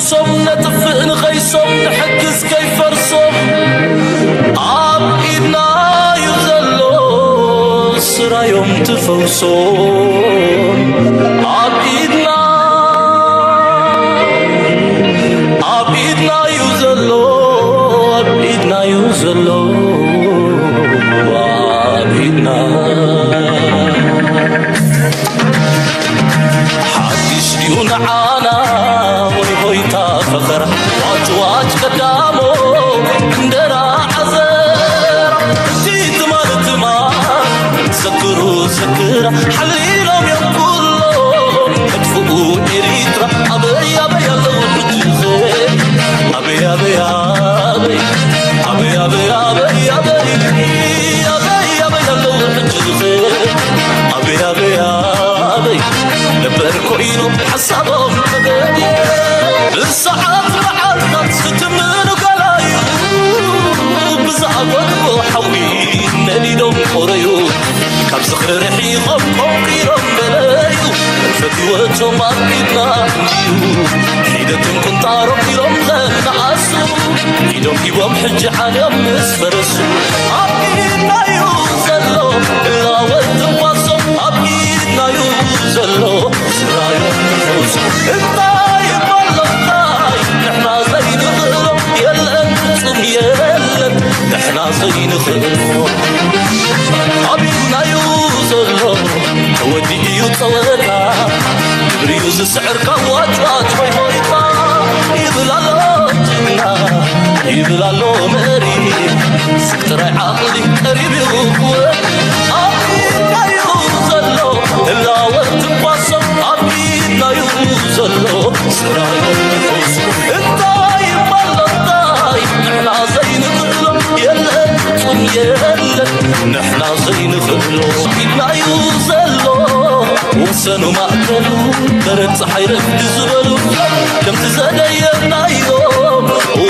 ሶም ነጥፍእ ንኸይሶም ንሕግዝ ከይፈርሶም ኣብ ኢድና እዩ ዘሎ ስራዮም ትፈውሶም ኣብ ኢድና ኣብ ኢድና እዩ ዘሎ ኣብ ኢድና እዩ ዘሎ ኣብ ኢድና ሓድሽ ድዩ ንዓና ወይ ሆይታ ፈኸራ ዋጭ ዋጭ ቀዳሞ እንደራ ዓዘራ እቲ ትማል ትማል ዘክሩ ዘክራ ሓሊሎም እዮም ኩሎ መጥፍኡ ኤሪትራ ኣበይ ኣበይ ኣለዉ ሕጂ ኣበይ ኣበይ ኣበይ ኣበይ ኣበይ ኣበይ ኣበይ ኣበይ ኣበይ ኣበይ ኣለዉ ሕጂ ኣበይ ኣበይ ኣበይ ነበር ኮይኑ ሓሳቦም ተገዲ ብሰዓት መዓልታት ዝትምኑ ገላዩ ብዝኣበልዎ ሓዊ ነዲዶም ቆረዩ ካብ ዝኽሪ ርሒቖም ቆንቂሮም በለዩ ሕድወቶም ኣብ ኢድና እንድዩ ሒደትን ቁንጣሮም ኢሎም ከነኣሱ ኢዶም ሂቦም ሕጂ ዓልዮም ምስ ፈረሱ ኣብ ኢድናዩ ዘሎ እላወት ትንፋሶም ኣብ ኢድናዩ ዘሎ ስራዮም ንፈውሱ እንታይ ይበሎታይ ንሕና ዘይንኽእሎ የለን ፍጹም የለን ንሕና ዘይንኽእሎ ኣብ ኢድናዩ ዘሎ ተወዲኡ እዩ ጸወታ ግብሪዩ ዝስዕር ካብ ዋጭዋጭ ወይ ሆይታ ይብል ኣሎ ጅግና ይብል ኣሎ መሪ ስግ ጥራይ ዓቕሊ ቀሪብ እዩ ክወድ ኣብ ኢድናዩ ዘሎ እላወት ትንፋሶም ኣብ ኢድናዩ ዘሎ ስራዩ እንታይ ይባል እንታይ ንሕና ዘይንኽእሎ የለን ፍጹም የለን ንሕና ዘይንኽእሎ ኢድናዩ ዘሎ ወሰኑ ማእከሉ በረድ ፀሓይ ረፍዲ ዝበሉ ከምቲ ዘደየብናዮ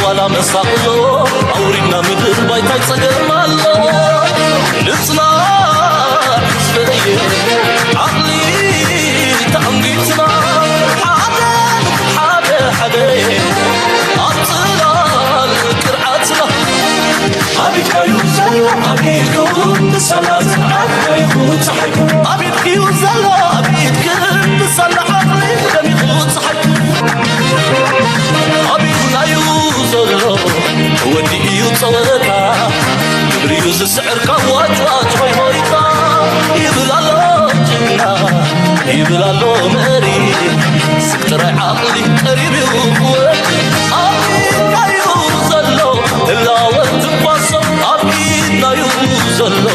ዋላ መሳቕሎ ኣውሪድና ምድር ባይታይ ፀገም ኣሎ ንፅናዕ ህዝበየ ዓቕሊ ተዓንጊትና ሓደ ሓደ ሓደ ኣብ ፅላል ቅርዓትና ኣቢድካዩ ዘሎ ኣቢድኩም ብሰላ ዝዓድካይኹ ፀሓይኩም ኣቢድክዩ ዘሎ ኣቢድክም ብሰላ ዓቕሊ ደሚኹ ፀሓይኩም ኣቢድናዩ ዘሎ ተወዲኡ እዩ ፀወታ ግብሪዩ ዝስዕር ካብ ዋጭዋጭ ሆይ ሆይታ ይብል ኣሎ ጅግና ይብል ኣሎ መሪ ስግ ጥራይ ዓቕሊ ቀሪብ እዩ ክወድ ኣብ ኢድናዩ ዘሎ እላወት ትንፋሶም ኣብ ኢድናዩ ዘሎ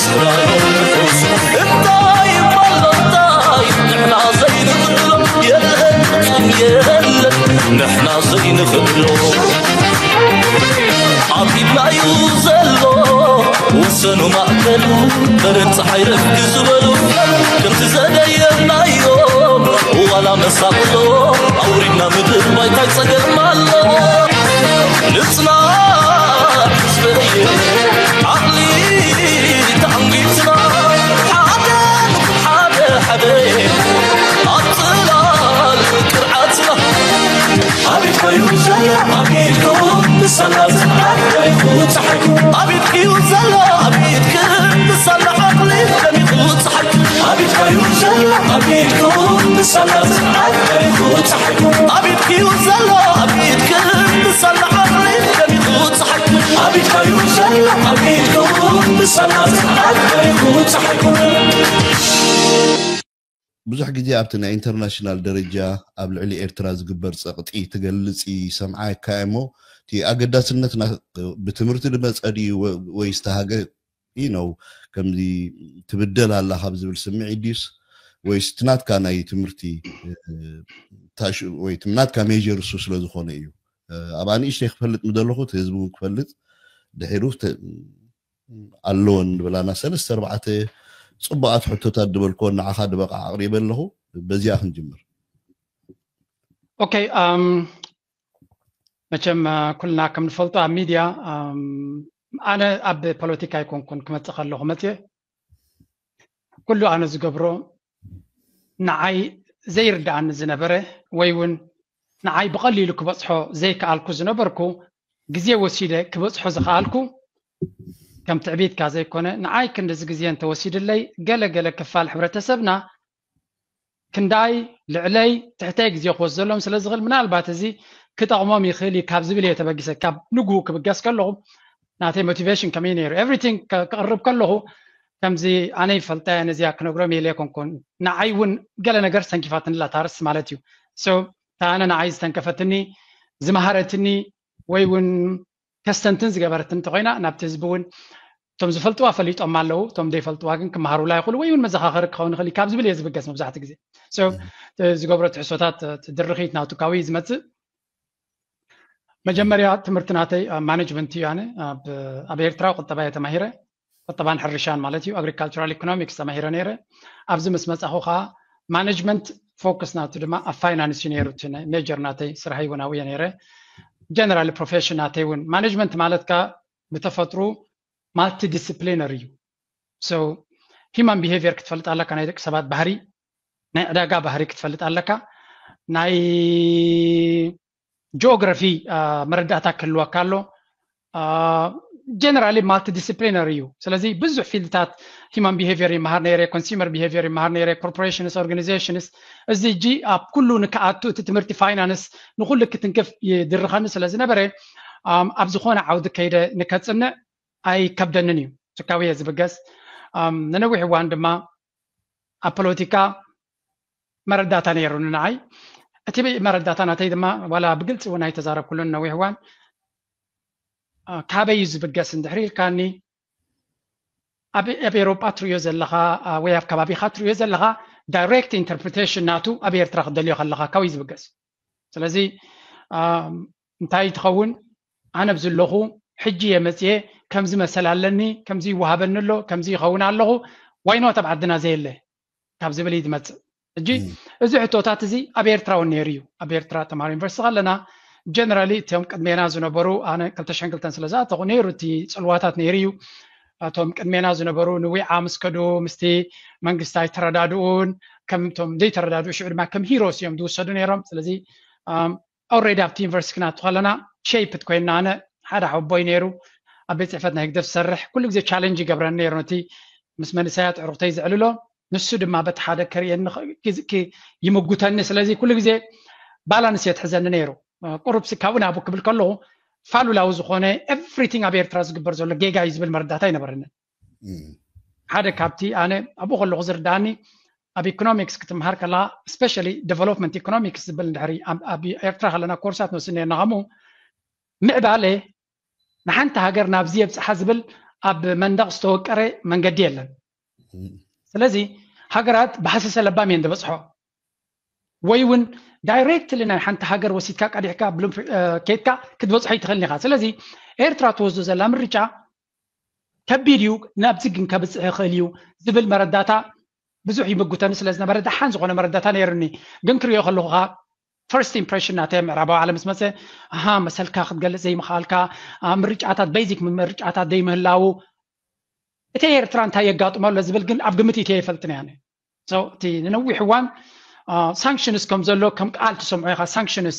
ስራዮም ንፈውሱ እንታይ ይባል እንታይ ንሕና ዘይንኽእሎ የለን ፍጹም የለን ንሕና ዘይንኽእሎ ኣብ ኢድናዩ ዘሎ ወሰኑ ማእከሉ በረድ ፀሓይ ረፍዲ ዝበሉ ከምቲ ዘደየብናዮ ዋላ መሳቕሎ ኣውሪድና ምድር ባይታይ ፀገም ኣሎ ንፅናዕ ህዝበየ ዓቕሊ ተዓንጊትና ሓደ ሓደ ሓደ ኣብ ፅላል ቅርዓትና ኣቢድካዩ ዘሎ ኣቢድኩም ብሰላ ዝዓድካይኹ ፀሓይኩም ኣቢድክዩ ዘሎ ኣቢድክም ብሰላ ዓቕሊ ደሚኹ ፀሓይኩም ኣቢድካዩ ዘሎ ኣቢድኩም ብሰላ ዝዓድካይኹ ፀሓይኩም ኣቢድክዩ ዘሎ ኣቢድክም ብሰላ ዓቕሊ ደሚኹ ፀሓይኩም ኣቢድካዩ ዘሎ ኣቢድኩም ብሰላ ዝዓድካይኹ ፀሓይኩም ብዙሕ ግዜ ኣብቲ ናይ ኢንተርናሽናል ደረጃ ኣብ ልዕሊ ኤርትራ ዝግበር ጸቕጢ ትገልጽ ይሰምዓካ እሞ እቲ ኣገዳስነት ና- ብትምህርቲ ዝመጸ ድዩ ወ- ወይስ እቲ ሃገር you know ከምዚ ትብደል ኣላ ካብ ዝብል ስምዒት ድዩስ ወይስ እቲ ናትካ ናይ ትምህርቲ እ፣ ታሽ- ወይ እቲ ናትካ ሜጀር እሱ ስለ ዝኾነ እዩ እ፣ ኣብ ኣንእሽተይ ክፈልጥ ምደለኹ እቲ ህዝቢ እውን ክፈልጥ ድሒሩ ተ- ኣለወን ድበላና ሰለስተ ኣርባዕተ ጽቡቓት ሕቶታት ድበልኮ ንዓኻ ድበቃ ኣቕሪበ ኣለኹ በዚኣ ክንጅምር ኦኬ ኣም፣ መቸም አ፣ ኩልና ከም ንፈልጦ ኣብ ሚድያ ኣም፣ ኣነ ኣብ ፖለቲካ ኣይኮንኩን ክመፅእ ከለኹ መፅየ ኩሉ ኣነ ዝገብሮ ንዓይ ዘይርድኣኒ ዝነበረ ወይ እውን ንዓይ ብቐሊሉ ክበፅሖ ዘይከኣልኩ ዝነበርኩ፣ ግዜ ወሲደ ክበፅሖ ዝኸኣልኩ፣ ከም ትዕቢትካ ዘይኮነ፣ ንዓይ ክንድዚ ግዜ እንተወሲድለይ፣ ገለ ገለ ክፋል ሕብረተሰብና ክንዳይ ልዕለይ ትሕተይ ግዜ ክወስደሎም ስለ ዝኽእል፣ ምናልባት እዚ ክጠቕሞም ይኽእል እዩ ካብ ዝብል እየ ተበጊሰ። ካብ ንግሁ ክብገስ ከለኹ፣ ናተይ ሞቲቬሽን ከመይ ነይሩ፣ ኤቭሪቲንግ ከቕርብ ከለኹ፣ ከምዚ ኣነ ይፈልጣ እየ፣ ነዚኣ ክነግሮም ኢለ ኣይኮንኩን። ንዓይ እውን ገለ ነገር ሰንኪፋትንላ ታርስ ማለት እዩ። So እታ ኣነ ንዓይ ዝተንከፈትኒ፣ ዝመሃረትኒ፣ ወይ እውን ከስተንትን ዝገበረትን እንተኮይና፣ ናብቲ ህዝቢ እውን፣ እቶም ዝፈልጥዋ ፈሊጦም ኣለዉ፣ እቶም ዘይፈልጥዋ ግን ክመሃሩላ ይኽእሉ፣ ወይ እውን መዘኻኸሪ ክኸውን ይኽእል እዩ ካብ ዝብል እየ ዝብገስ መብዛሕትኡ ግዜ። So ዝገብሮ ትሕሶታት፣ እቲ ድርኺት ናቱ ካብኡ እዩ ዝመፅእ። መጀመርያ ትምህርቲ ናተይ ኣብ ማኔጅመንት እዩ። ኣነ ኣብ ኣብ ኤርትራ ቁጠባ እየ ተማሂረ፣ ቁጠባን ሕርሻን ማለት እዩ፣ ኣግሪካልቸራል ኢኮኖሚክስ ተማሂረ ነይረ። ኣብዚ ምስ መጻኹ ከዓ ማኔጅመንት ፎከስ ናቱ ድማ ኣብ ፋይናንስ እዩ ነይሩ። እቲ ሜጀር ናተይ ስራሐይ እውን ኣብኡ እየ ነይረ። ጀነራል ፕሮፌሽን ናተይ እውን ማኔጅመንት ማለት ከዓ ብተፈጥሩ ማልቲ ዲስፕሊነር እዩ። So ሂማን ቢሄቪየር ክትፈልጥ ኣለካ፣ ናይ ደቂ ሰባት ባህሪ፣ ናይ ዕዳጋ ባህሪ ክትፈልጥ ኣለካ፣ ናይ ጂኦግራፊ መረዳእታ ክህልወካ ኣሎ። ጀነራሊ ማልቲ ዲስፕሊነር እዩ። ስለዚ ብዙሕ ፊልድታት ሂማን ቢሄቪየር ይመሃር ነይረ፣ ኮንሱመር ቢሄቪየር ይመሃር ነይረ፣ ኮርፖሬሽንስ፣ ኦርጋኒዜሽንስ። እዚ እጂ ኣብ ኩሉ ንክኣቱ እቲ ትምህርቲ ፋይናንስ ንኩሉ ክትንክፍ ይድርኸኒ ስለ ዝነበረ፣ ኣብ ዝኾነ ዓውዲ ከይደ ንከፅንዕ ኣይከብደንን እዩ። ትካዊ እየ ዝብገስ። ንነዊሕ እዋን ድማ ኣብ ፖለቲካ መረዳእታ ነይሩኒ ንዓይ። እቲ መረዳእታ ናተይ ድማ ዋላ ብግልፂ እውን ኣይተዛረብኩሉን ነዊሕ እዋን። ካበይ እዩ ዝብገስ እንድሕሪ ኢልካኒ፣ ኣብ ኤውሮጳ ትርእዮ ዘለኻ ወይ ኣብ ከባቢኻ ትርእዮ ዘለኻ ዳይሬክት ኢንተርፕሪቴሽን ናቱ ኣብ ኤርትራ ክትደልዮ ከለኻ ካብኡ እዩ ዝብገስ። ስለዚ እንታይ ትኸውን፣ ኣነ ኣብዚ ኣለኹ፣ ሕጂ እየ መፅየ፣ ከምዚ መሰል ኣለኒ፣ ከምዚ ይወሃበኒ ኣሎ፣ ከምዚ ይኸውን ኣለኹ፣ ዋይኖት ኣብ ዓድና ዘየለ ካብ ዝብል እዩ ዝመፅእ። ሕጂ እዚ ሕቶታት እዚ ኣብ ኤርትራ እውን ነይሩ እዩ። ኣብ ኤርትራ ተምሃሮ ዩኒቨርሲቲ ከለና ጀነራሊ እቶም ቅድሜና ዝነበሩ፣ ኣነ ክልተ ሽሕን ክልተን ስለ ዝኣተኹ ነይሩ እቲ ፅልዋታት ነይሩ እዩ። እቶም ቅድሜና ዝነበሩ ንዊዓ ምስ ከዱ ምስቲ መንግስቲ ኣይተረዳድኡን፣ ከም እቶም ዘይተረዳድኡ ሽዑ ድማ ከም ሂሮስ እዮም ዝውሰዱ ነይሮም። ስለዚ ኦልሬዲ ኣብቲ ዩኒቨርሲቲ ክናቱ ከለና ሸይፕት ኮይና፣ ኣነ ሓደ ሓወቦይ ነይሩ ኣብ ቤት ፅሕፈት ናይ ህግደፍ ዝሰርሕ፣ ኩሉ ግዜ ቻለንጅ ይገብረኒ ነይሩ ነቲ ምስ መንእሰያት ዕሩኽተይ ዘዕልሎ። ንሱ ድማ በቲ ሓደ ከርእየኒ ይምጉተኒ። ስለዚ ኩሉ ግዜ ባላንስ እየ ትሕዘኒ ነይሩ። ቁሩብ ሲ ካብኡ ናብኡ ክብል ከለኹ ፋሉላዊ ዝኾነ ኤቭሪቲንግ ኣብ ኤርትራ ዝግበር ዘሎ ጌጋ እዩ ዝብል መረዳእታ ኣይነበረንን። ሓደ ካብቲ ኣነ ኣብኡ ከለኹ ዝርዳእኒ፣ ኣብ ኢኮኖሚክስ ክትምሃር ከለኻ፣ ስፔሻሊ ዴቨሎፕመንት ኢኮኖሚክስ ዝብል እንድሕሪ ኣብ ኤርትራ ከለና ኮርሳት ንወስድ ነርና፣ ከምኡ ምዕባለ ንሓንቲ ሃገር ናብዚ የብፅሓ ዝብል ኣብ መንደቕ ዝተወቀረ መንገዲ የለን። ስለዚ ሃገራት ብሃሰሰ ለባም እየን ዝበፅሖ፣ ወይ እውን ዳይሬክትሊ ናይ ሓንቲ ሃገር ወሲድካ ቀዲሕካ ኬድካ ክትበፅሖ ይትኽእልን ኢኻ። ስለዚ ኤርትራ ትወስዶ ዘላ ምርጫ ከቢድ እዩ፣ ናብዚ ግን ከብፅሕ ይኽእል እዩ ዝብል መረዳእታ ብዙሕ ይምጉተኒ ስለ ዝነበረ፣ ደሓን ዝኾነ መረዳእታ ነይሩኒ። ግን ክሪኦ ከለኹ ከዓ ፈርስት ኢምፕሬሽን ናተይ ምዕራባዊ ዓለም ምስ መፀ፣ ኣሃ፣ መሰልካ ክትገልፅ ዘይምኽኣልካ፣ ምርጫታት፣ ቤዚክ ምርጫታት ዘይምህላዉ፣ እቲ ኤርትራ እንታይ የጋጥሞ ኣሎ ዝብል ግን ኣብ ግምት ኢትየ ይፈልጥን እያ። እቲ ንነዊሕ እዋን ሳንክሽንስ ከም ዘሎ ከም ቃል ትሰምዖ ኢኻ። ሳንክሽንስ፣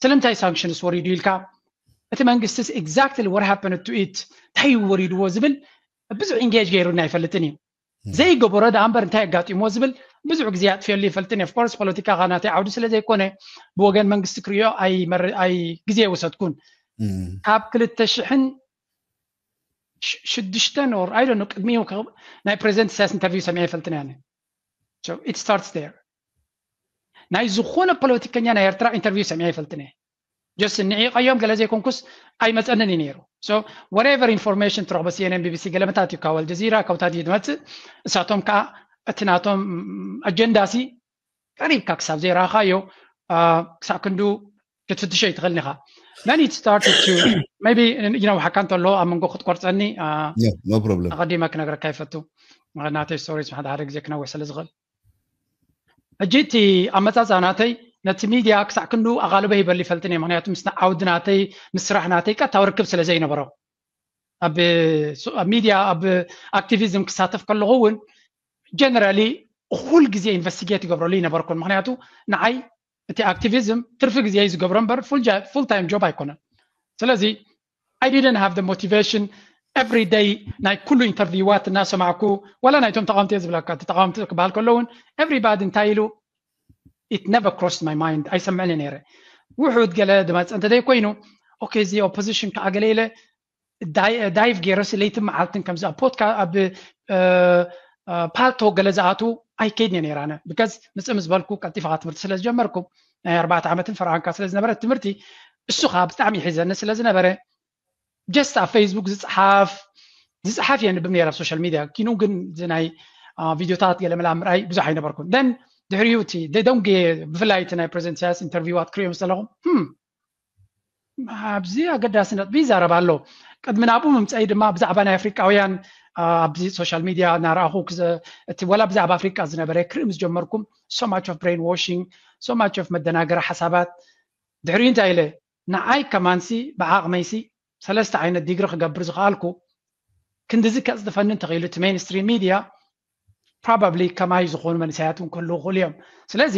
ስለምንታይ ሳንክሽንስ ወሪዱ ኢልካ፣ እቲ መንግስትስ exactly what happened to it፣ እንታይ እዩ ወሪድዎ ዝብል ብዙሕ ኢንጌጅ ገይሩና ኣይፈልጥን እዩ። ዘይገበሮ ደኣ እምበር እንታይ ኣጋጢምዎ ዝብል ብዙሕ ግዜ ኣጥፍየሉ ይፈልጥን እየ። ኦፍኮርስ ፖለቲካ ኸዓ ናተይ ዓውዲ ስለ ዘይኮነ፣ ብወገን መንግስቲ ክሪኦ ኣይ ግዜ ኣይወሰድኩን። ካብ ክልተ ሽሕን ሽዱሽተን ኦር ኣይ ዶንት ኖ ቅድሚኡ ናይ ፕሬዚደንት ኢሳያስ ኢንተርቪው ሰሚዐ ይፈልጥን እየ። So it starts there። ናይ ዝኾነ ፖለቲከኛ ናይ ኤርትራ ኢንተርቪው ሰሚዐ ይፈልጥን እየ። ጀስት ንዒቐዮም ገለ ዘይኮንኩስ ኣይመፀንን እዩ ነይሩ። So whatever ኢንፎርሜሽን ትረኽቦ፣ ሲኤንኤን፣ ቢቢሲ፣ ገለ መታትዩ ካብ ኣልጀዚራ ካብታ ድዩ ዝመፅእ፣ እሳቶም ከዓ እቲ ናቶም ኣጀንዳ ሲ ቀሪብካ ክሳብ ዘይረኣኻዮ ክሳብ ክንዱ ክትፍትሾ ይትኽእልን ኢኻ። Then it started to maybe ይነውሓካ እንተሎ ኣብ መንጎ ክትቆርፀኒ no problem። ኣቐዲመ ክነግረካ ይፈቱ። ናተይ ስቶሪስ ሓደ ሓደ ግዜ ክነውሕ ስለ ዝኽእል፣ ሕጂ እቲ ኣመፃፅኣ ናተይ ነቲ ሚድያ ክሳዕ ክንዱ ኣቓልቦ ሂበሉ ይፈልጥን እየ። ምክንያቱ ምስ ዓውዲ ናተይ ምስ ስራሕ ናተይ ቀጥታዊ ርክብ ስለ ዘይነበሮ፣ ኣብ ሚድያ ኣብ ኣክቲቪዝም ክሳተፍ ከለኹ እውን ጀነራሊ ኩል ግዜ ኢንቨስቲጌት ይገብረሉ ይነበርኩን። ምክንያቱ ንዓይ እቲ ኣክቲቪዝም ትርፊ ግዜ እዩ ዝገብሮ እምበር full time job ኣይኮነን። ስለዚ I didn't have the motivation every day ናይ ኩሉ ኢንተርቪዋት እናሰማዕኩ ዋላ ናይቶም ተቃወምቲ እየ ዝብለካ እቲ ተቃወምቲ ክበሃል ከሎ እውን everybody እንታይ ኢሉ it never crossed my mind ኣይሰምዕን ነይረ። ውሑድ ገለ ድመፀ እንተደይ ኮይኑ okay እዚ ኦፖዚሽን ከዓ ገለ ኢለ ዳይቭ ገይረሲ ለይትን መዓልትን ከምዚ ኣብ ፖድካ ኣብ ፓልቶ ገለ ዝኣትዉ ኣይከይድን እየ ነይረ ኣነ because ምፅእ ምስ በልኩ ቀልጢፈ ትምህርቲ ስለ ዝጀመርኩ ናይ ኣርባዕተ ዓመትን ፈርዓንካ ስለ ዝነበረ ትምህርቲ እሱ ከዓ ብጣዕሚ ይሕዘኒ ስለ ዝነበረ just ኣብ ፌስቡክ ዝፅሓፍ ዝፅሓፍ እየ ንብብ ነይረ ኣብ ሶሻል ሚድያ ኪኑ ግን ናይ ቪዲዮታት ገለ መላ ምርኣይ ብዙሕ ኣይነበርኩን then ድሕሪኡ እቲ ደንጌ ብፍላይ እቲ ናይ ፕሬዚደንት ኢሳያስ ኢንተርቪዋት ክሪኦም ዘለኹም ኣብዚ ኣገዳሲ ነጥቢ ይዛረብ ኣሎ። ቅድሚ ናብኡ ምምፀኢ ድማ ብዛዕባ ናይ ኣፍሪቃውያን ኣብዚ ሶሻል ሚድያ እናረኣኹ እቲ ወላ ብዛዕባ ኣፍሪቃ ዝነበረ ክርኢ ምስ ጀመርኩም so much of brainwashing so much of መደናገሪ ሓሳባት ድሕሪኡ እንታይ ኢለ ንዓይ ከማንሲ ብዓቕመይሲ ሰለስተ ዓይነት ዲግሪ ክገብር ዝኸኣልኩ ክንድዚ ከፅድፈኒ እንተኽኢሉ እቲ mainstream media probably ከማይ ዝኾኑ መንእሰያት እውን ክህልዉ ይኽእሉ እዮም ስለዚ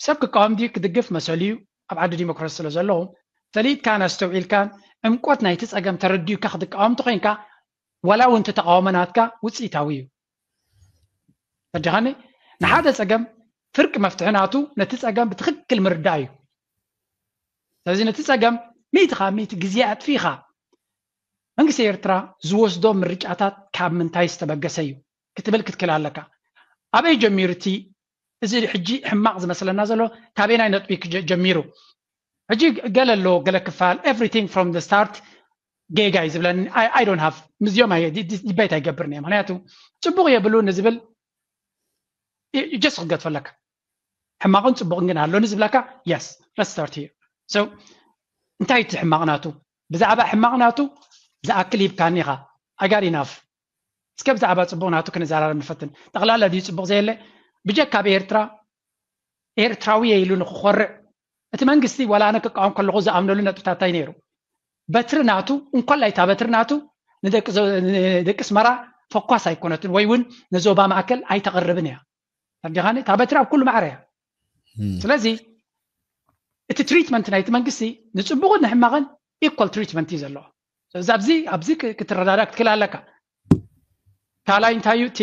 ሰብ ክቃወም ድዩ ክድግፍ መሰሉ እዩ ኣብ ዓዲ ዲሞክራሲ ስለ ዘለኹም ፈሊጥካን ኣስተውዒልካን ዕምቆት ናይቲ ፀገም ተረዲኡካ ክትቃወም እንተኮይንካ ዋላ እውን እቲ ተቃውሞ ናትካ ውፅኢታዊ እዩ ተዲኻኒ ንሓደ ፀገም ፍርቂ መፍትሒ ናቱ ነቲ ፀገም ብትክክል ምርዳእ እዩ ስለዚ ነቲ ፀገም ሚእቲ ካብ ሚእቲ ግዜ ኣጥፊእኻ መንግስቲ ኤርትራ ዝወስዶ ምርጫታት ካብ ምንታይ ዝተበገሰ እዩ ክትብል ክትክል ኣለካ ኣበይ ጀሚሩ እቲ እዚ ሕጂ ሕማቕ ዝመስለና ዘሎ ካበየናይ ነጥቢ ጀሚሩ ሕጂ ገለ ኣሎ ገለ ክፋል everything from the start ጌጋ እዩ ዝብለኒ I don't have ምስዚኦም debate ኣይገብርን እየ ምክንያቱ ፅቡቕ የብሉ ንዝብል just ክትገድፈለካ ሕማቕን ፅቡቕን ግን ኣሎኒ ዝብለካ yes let's start here so እንታይ እቲ ሕማቕ ናቱ ብዛዕባ ሕማቕ ናቱ ዝኣክል ሂብካኒ ኢኻ I got enough እስከ ብዛዕባ ፅቡቕ ናቱ ክንዘራረብ ንፈትን ጠቕላላ ድዩ ፅቡቕ ዘየለ ብጀካ ኣብ ኤርትራ ኤርትራዊ እየ ኢሉ ንክኾርዕ እቲ መንግስቲ ዋላ ኣነ ክቃወም ከለኹ ዝኣምነሉ ነጥብታታይ ነይሩ በትሪ ናቱ እንኳላይ እታ በትሪ ናቱ ንደቂ ኣስመራ ፈኳስ ኣይኮነትን ወይ እውን ንዞባ ማእከል ኣይተቕርብን እያ ተዲኻኒ እታ በትሪ ኣብ ኩሉ ማዕረ እያ ስለዚ እቲ ትሪትመንት ናይቲ መንግስቲ ንፅቡቕን ንሕማቕን equal treatment እዩ ዘለዎ ስለዚ ኣብዚ ኣብዚ ክትረዳዳ ክትክእል ኣለካ ካልኣይ እንታይ እዩ እቲ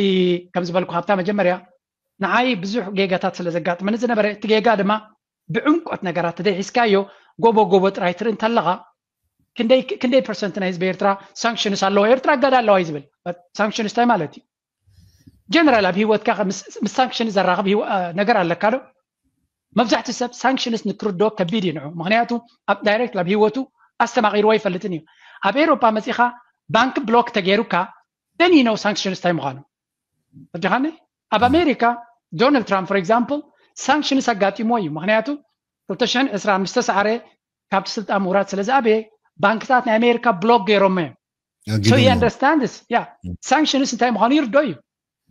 ከም ዝበልኩ ካብታ መጀመርያ ንዓይ ብዙሕ ጌጋታት ስለ ዘጋጥመኒ ዝነበረ እቲ ጌጋ ድማ ብዕምቆት ነገራት ተደይ ሒዝካዮ ጎቦ ጎቦ ጥራይ ትርኢ እንተለኻ ክንደይ ፐርሰንት ናይ ህዝቢ ኤርትራ ሳንክሽንስ ኣለዎ ኤርትራ እገዳ ኣለዋ እዩ ዝብል ሳንክሽንስ እንታይ ማለት እዩ ጀነራል ኣብ ህይወትካ ምስ ሳንክሽን ዘራኽብ ነገር ኣለካ ዶ መብዛሕትኡ ሰብ ሳንክሽንስ ንክርድኦ ከቢድ እዩ ንዑ ምክንያቱ ኣብ ዳይሬክት ኣብ ህይወቱ ኣስተማቒርዎ ኣይፈልጥን እዩ ኣብ ኤሮፓ መፂኻ ባንክ ብሎክ ተገይሩካ then you know ሳንክሽንስ እንታይ ምዃኑ ፈዲኻኒ ኣብ ኣሜሪካ ዶናልድ ትራምፕ for example ሳንክሽንስ ኣጋጢሞ እዩ ምክንያቱ ክልተ ሽሕን ዕስራን ምስ ተሰዓረ ካብቲ ስልጣን ምውራድ ስለ ዝኣበየ ባንክታት ናይ ኣሜሪካ ብሎክ ገይሮሞ እዮም so he understands yeah ሳንክሽንስ እንታይ ምዃኑ ይርዶ እዩ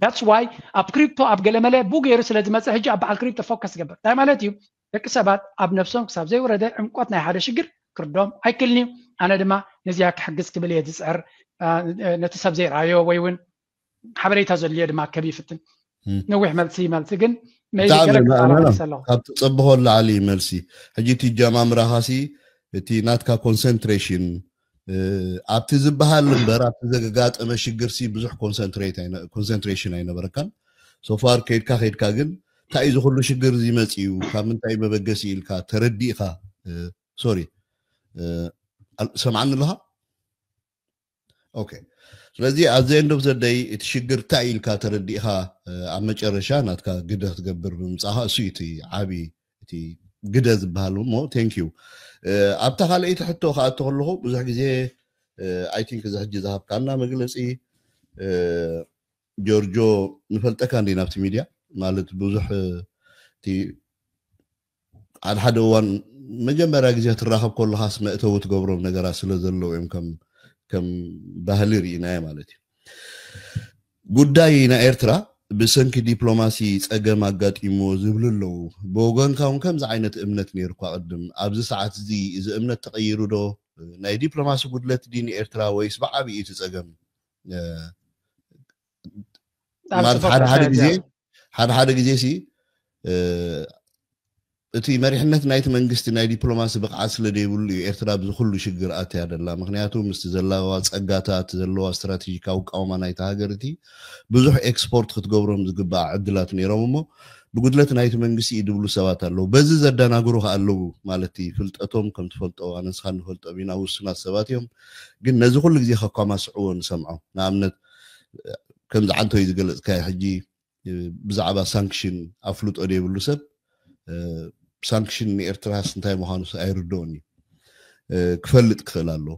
that's why ኣብ ክሪፕቶ ኣብ ገለመለ ብኡ ገይሩ ስለ ዝመፀ ሕጂ ኣብ በዓል ክሪፕቶ ፎከስ ዝገብር እንታይ ማለት እዩ ደቂ ሰባት ኣብ ነብሶም ክሳብ ዘይወረደ ዕምቆት ናይ ሓደ ሽግር ክርዶም ኣይክልን እዩ ኣነ ድማ ነዚኣ ክሕግዝ ክብል እየ ዝፅዕር ነቲ ሰብ ዘይረኣዮ ወይ እውን ሓበሬታ ዘድልዮ ድማ ከብ ይፍትን ነዊሕ መልሲ መልሲ ግን ካብ ትፀብሖ ላዕሊ መልሲ ሕጂ እቲ ጀማምራኻሲ እቲ ናትካ ኮንሰንትሬሽን ኣብቲ ዝበሃል እምበር ኣብቲ ዘጋጠመ ሽግርሲ ብዙሕ ኮንሰንትሬሽን ኣይነበረካን ሶፋር ከይድካ ከይድካ ግን እንታይ እዚ ኩሉ ሽግር እዚ መፅኡ ካብ ምንታይ መበገሲ ኢልካ ተረዲእካ ሶሪ ሰምዓኒ ኣለኻ ኦኬ ስለዚ ኣብ ዘ end of the day እቲ ሽግር እንታይ ኢልካ ተረዲእካ ኣብ መጨረሻ ናትካ ግደ ክትገብር ብምምፃእካ እሱ እቲ ዓብዪ እቲ ግደ ዝበሃል እሞ thank you ኣብታ ካልኣይቲ ሕቶ ክኣቶ ከለኹ ብዙሕ ግዜ I think እዚ ሕጂ ዝሃብካና መግለፂ ጆርጆ ንፈልጠካ እንዲ ናብቲ ሚድያ ማለት ብዙሕ እቲ ሓደ ሓደ እዋን መጀመርያ ግዜ ትራኸብ ከለኻስ መእተዊ ትገብሮም ነገራት ስለ ዘለዉ እዮም ከም ባህሊ ርኢናዮ ማለት እዩ ጉዳይ ናይ ኤርትራ ብሰንኪ ዲፕሎማሲ ፀገም ኣጋጢሞ ዝብሉ ኣለዉ ብወገንካ እውን ከምዚ ዓይነት እምነት ነይርኳ ቅድም ኣብዚ ሰዓት እዚ እዚ እምነት ተቐይሩ ዶ ናይ ዲፕሎማሲ ጉድለት ዲ ንኤርትራ ወይስ ብዓብዩ እቲ ፀገም ማለት ሓደ ሓደ ግዜ ሓደ ሓደ ግዜ ሲ እቲ መሪሕነት ናይቲ መንግስቲ ናይ ዲፕሎማሲ ብቕዓት ስለ ዘይብሉ እዩ ኤርትራ ኣብዚ ኩሉ ሽግር ኣትያ ደላ። ምክንያቱ ምስቲ ዘለዋ ጸጋታት፣ ዘለዋ ስትራቴጂካዊ ኣቃውማ ናይታ ሃገር፣ እቲ ብዙሕ ኤክስፖርት ክትገብሮም ዝግባኣ ዕድላት ነይሮም እሞ ብጉድለት ናይቲ መንግስቲ እዩ ድብሉ ሰባት ኣለዉ። በዚ ዘደናግሩ ከኣ ኣለዉ ማለት እዩ። ፍልጠቶም ከም ትፈልጦ ኣነስኻ ንፈልጦም ኢና፣ ውሱናት ሰባት እዮም። ግን ነዚ ኩሉ ግዜ ከኳማስዕዎ ንሰምዖ። ንኣብነት ከምዚ ዓንቶይ ዝገለጽካዮ ሕጂ ብዛዕባ ሳንክሽን ኣፍልጦ ዘይብሉ ሰብ ሳንክሽን ንኤርትራስ እንታይ ምዃኑስ ኣይርድኦን እዩ። ክፈልጥ ክኽእል ኣለዎ።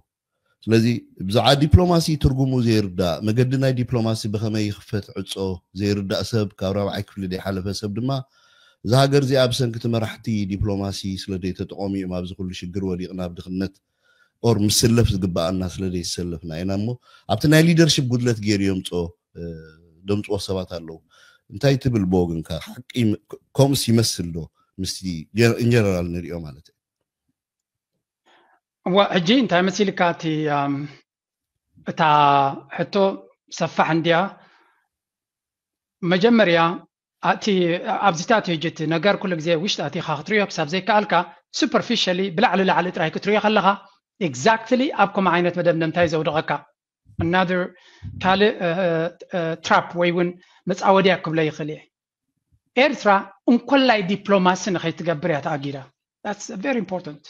ስለዚ ብዛዕባ ዲፕሎማሲ ትርጉሙ ዘይርዳእ፣ መገዲ ናይ ዲፕሎማሲ ብኸመይ ይኽፈት ዕጾ ዘይርዳእ ሰብ፣ ካብ ራብዓይ ክፍሊ ዘይሓለፈ ሰብ ድማ እዛ ሃገር እዚኣ ብሰንኪ እቲ መራሕቲ ዲፕሎማሲ ስለ ዘይተጠቐሙ እዮም ኣብዚ ኩሉ ሽግር ወዲቕና፣ ኣብ ድኽነት ኦር ምስለፍ ዝግበኣና ስለ ዘይሰለፍና ኢና እሞ ኣብቲ ናይ ሊደርሽፕ ጉድለት ገይሩ የምፅኦ ደምፅዎ ሰባት ኣለዉ። እንታይ ትብል ብወገንካ? ሓቂ ከምኡስ ይመስል ዶ ምስቲ ኢንጀነራል ንሪኦ ማለት እዩ? እዋ ሕጂ እንታይ መሲልካ እቲ እታ ሕቶ ሰፋሕ እንድያ። መጀመርያ እቲ ኣብዚታት ሕጂ እቲ ነገር ኩሉ ግዜ ውሽጢ ኣቲኻ ክትሪኦ ክሳብ ዘይከኣልካ superficially ብላዕሊ ላዕሊ ጥራይ ክትሪኦ ከለኻ exactly ኣብ ከምኡ ዓይነት መደምደምታ እዩ ዘውድቐካ። Another ካልእ trap ወይ እውን መፃወድያ ክብሎ ይኽእል እየ። ኤርትራ እንኮላይ ዲፕሎማሲ ንኸይትገብር እያ ተኣጊዳ። That's very important።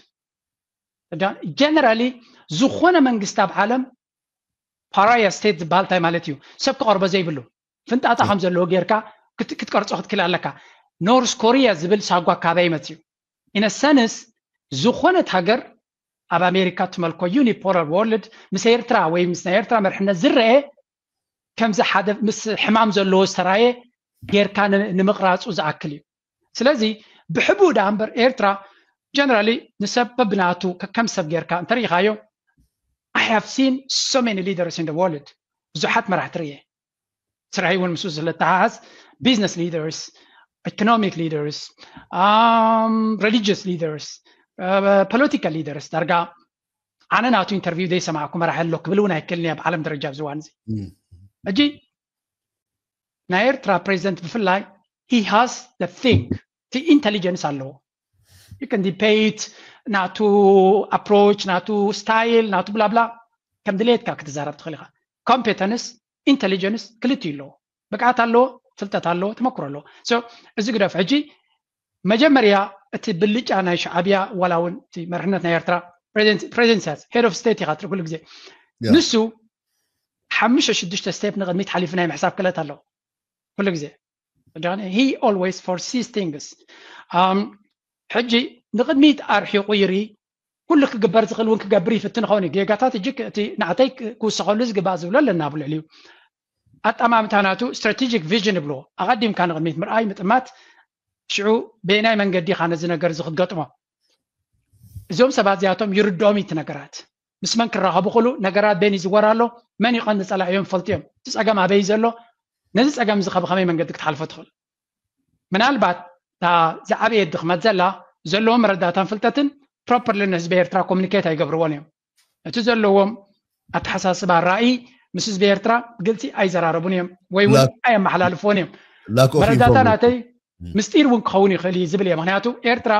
Generally ዝኾነ መንግስቲ ኣብ ዓለም pariah state ዝበሃል እንታይ ማለት እዩ? ሰብ ክቐርቦ ዘይብሉ ፍንጣጣ ከም ዘለዎ ጌርካ ክትቀርጾ ክትክእል ኣለካ። ኖርስ ኮሪያ ዝብል ሳጓ ካበይ መፅዩ? In a sense ዝኾነት ሃገር ኣብ ኣሜሪካ ትመልኮ unipolar world ምስ ኤርትራ ወይ ምስ ናይ ኤርትራ መርሕነት ዝረአ ከምዚ ሓደ ምስ ሕማም ዘለዎ ዝተራየ ጌርካ ንምቕራፁ ዝኣክል እዩ። ስለዚ ብሕቡእ ደኣ እምበር ኤርትራ generally ንሰብ በብናቱ ከከም ሰብ ጌርካ እንተሪኢኻዮ I have seen so many leaders in the world ብዙሓት መራሕቲ ርየ ስራሕይ እውን ምስኡ ስለተሓሓዝ business leaders, economic leaders, religious leaders, political leaders ዳርጋ ኣነ ናቱ interview ዘይሰማዕኩ መራሒ ኣሎ ክብል እውን ኣይክእልን ኣብ ዓለም ደረጃ ኣብዚ እዋን እዚ። ሕጂ ናይ ኤርትራ ፕሬዚደንት ብፍላይ he has the think እቲ ኢንቴሊጀንስ ኣለዎ። You can debate ናቱ approach ናቱ style ናቱ ብላብላ ከም ድሌትካ ክትዛረብ ትኽእል ኢኻ። Competence intelligence ክልቲኡ ኣለዎ። ብቅዓት ኣለዎ፣ ፍልጠት ኣለዎ፣ ተመክሮ ኣለዎ። So እዚ ግደፍ። ሕጂ መጀመርያ እቲ ብልጫ ናይ ሻዕብያ ዋላ እውን እቲ መርሕነት ናይ ኤርትራ president head of state ኢኻ ትርኢ ኩሉ ግዜ። ንሱ ሓሙሽተ ሽዱሽተ step ንቕድሚት ሓሊፉ ናይ ምሕሳብ ክእለት ኣለዎ ኩሉ ግዜ። He always foresees things። ሕጂ ንቕድሚት ኣርሒቑ ይርኢ። ኩሉ ክግበር ዝኽእል እውን ክገብር ይፍትን ኸውን እዩ። ጌጋታት እጅ እቲ ናዕተይ ክውሰኸሉ ዝግባእ ዝብሎ ኣለና ኣብ ልዕሊኡ። ኣጠማምታ ናቱ strategic vision ይብልዎ። ኣቐዲምካ ንቕድሚት ምርኣይ ምጥማት ሽዑ በየናይ መንገዲ ኢኻ ነዚ ነገር እዚ ክትገጥሞ? እዞም ሰባት እዚኣቶም ይርድኦም እዩ እቲ ነገራት። ምስ መን ክራኸቡ ክእሉ ነገራት በይን ይዝወር ኣሎ፣ መን ይቐንዲ ጸላኢዮም ይፈልጡ እዮም። እቲ ጸገም ኣበይ ዘሎ፣ ነዚ ጸገም እዚ ከብኸመይ መንገዲ ክትሓልፎ ትኽእል? ምናልባት እታ ዝዓበየት ድኽመት ዘላ ዘለዎም መረዳእታን ፍልጠትን properly ንህዝቢ ኤርትራ communicate ኣይገብርዎን እዮም። እቲ ዘለዎም ኣተሓሳስባ ራእይ ምስ ህዝቢ ኤርትራ ብግልፂ ኣይዘራረቡን እዮም ወይ እውን ኣየመሓላልፍዎን እዮም። መረዳእታ ናተይ ምስጢር እውን ክኸውን ይኽእል እዩ ዝብል እየ። ምክንያቱ ኤርትራ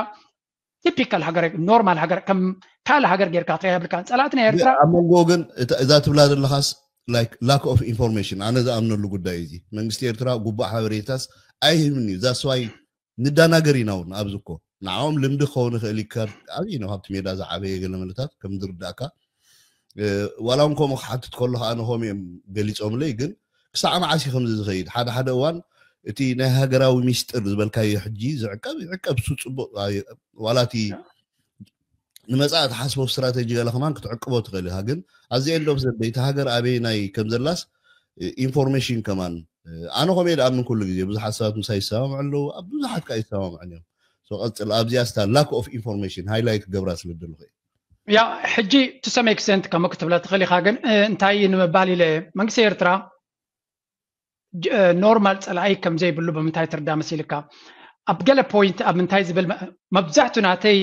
typical ሃገር normal ሃገር ከም ካልእ ሃገር ጌርካ ክትሪኣ የብልካን። ፀላእቲ ናይ ኤርትራ ኣብ መንጎ ግን እዛ ትብላ ዘለኻስ like lack of information ኣነ ዝኣምነሉ ጉዳይ እዩ። መንግስቲ ኤርትራ ጉቡእ ሓበሬታስ ኣይህብን እዩ። That's why ንዳናገር ኢና እውን ኣብዚ እኮ ንዓኦም ልምዲ ክኸውን ይኽእል እዩ። ካብ ዓብዪ ነው ካብቲ ሜዳ ዝዓበየ ገለ መለታት ከም ዝርዳእካ ዋላ እውን ከምኡ ክሓትት ከሎ ከዓ ነኾም እዮም ገሊፆምለይ። ግን ክሳዕ መዓስ እዩ ከምዚ ዝኸይድ? ሓደ ሓደ እዋን እቲ ናይ ሃገራዊ ሚስጥር ዝበልካዮ ሕጂ ዝዕቀብ ይዕቀብ፣ እሱ ፅቡቕ ዋላ እቲ ንመጻኢ ትሓስቦ ስትራተጂ ገለ ከማን ክትዕቅቦ ትኽእል ኢኻ። ግን at the end of the day እታ ሃገር ኣበየናይ ከም ዘላስ ኢንፎርሜሽን ከማን ኣነ ኮሜ ድኣምን ኩሉ ግዜ ብዙሓት ሰባት ምሳይ ይሰማምዑ ኣለዉ፣ ኣብ ብዙሓት ከዓ ይሰማምዑን እዮም። ቀፅል ኣብዚኣ ስታ lack of information ሃይላይት ክገብራ ስለ ደለኹ። ያ ሕጂ to some extent ከምኡ ክትብላ ትኽእል ኢኻ። ግን እንታይ ንምባል ኢለ መንግስቲ ኤርትራ ኖርማል ፀላኢ ከም ዘይብሉ ብምንታይ ትርዳ መሲልካ? ኣብ ገለ ፖይንት ኣብ ምንታይ ዝብል መብዛሕቱ ናተይ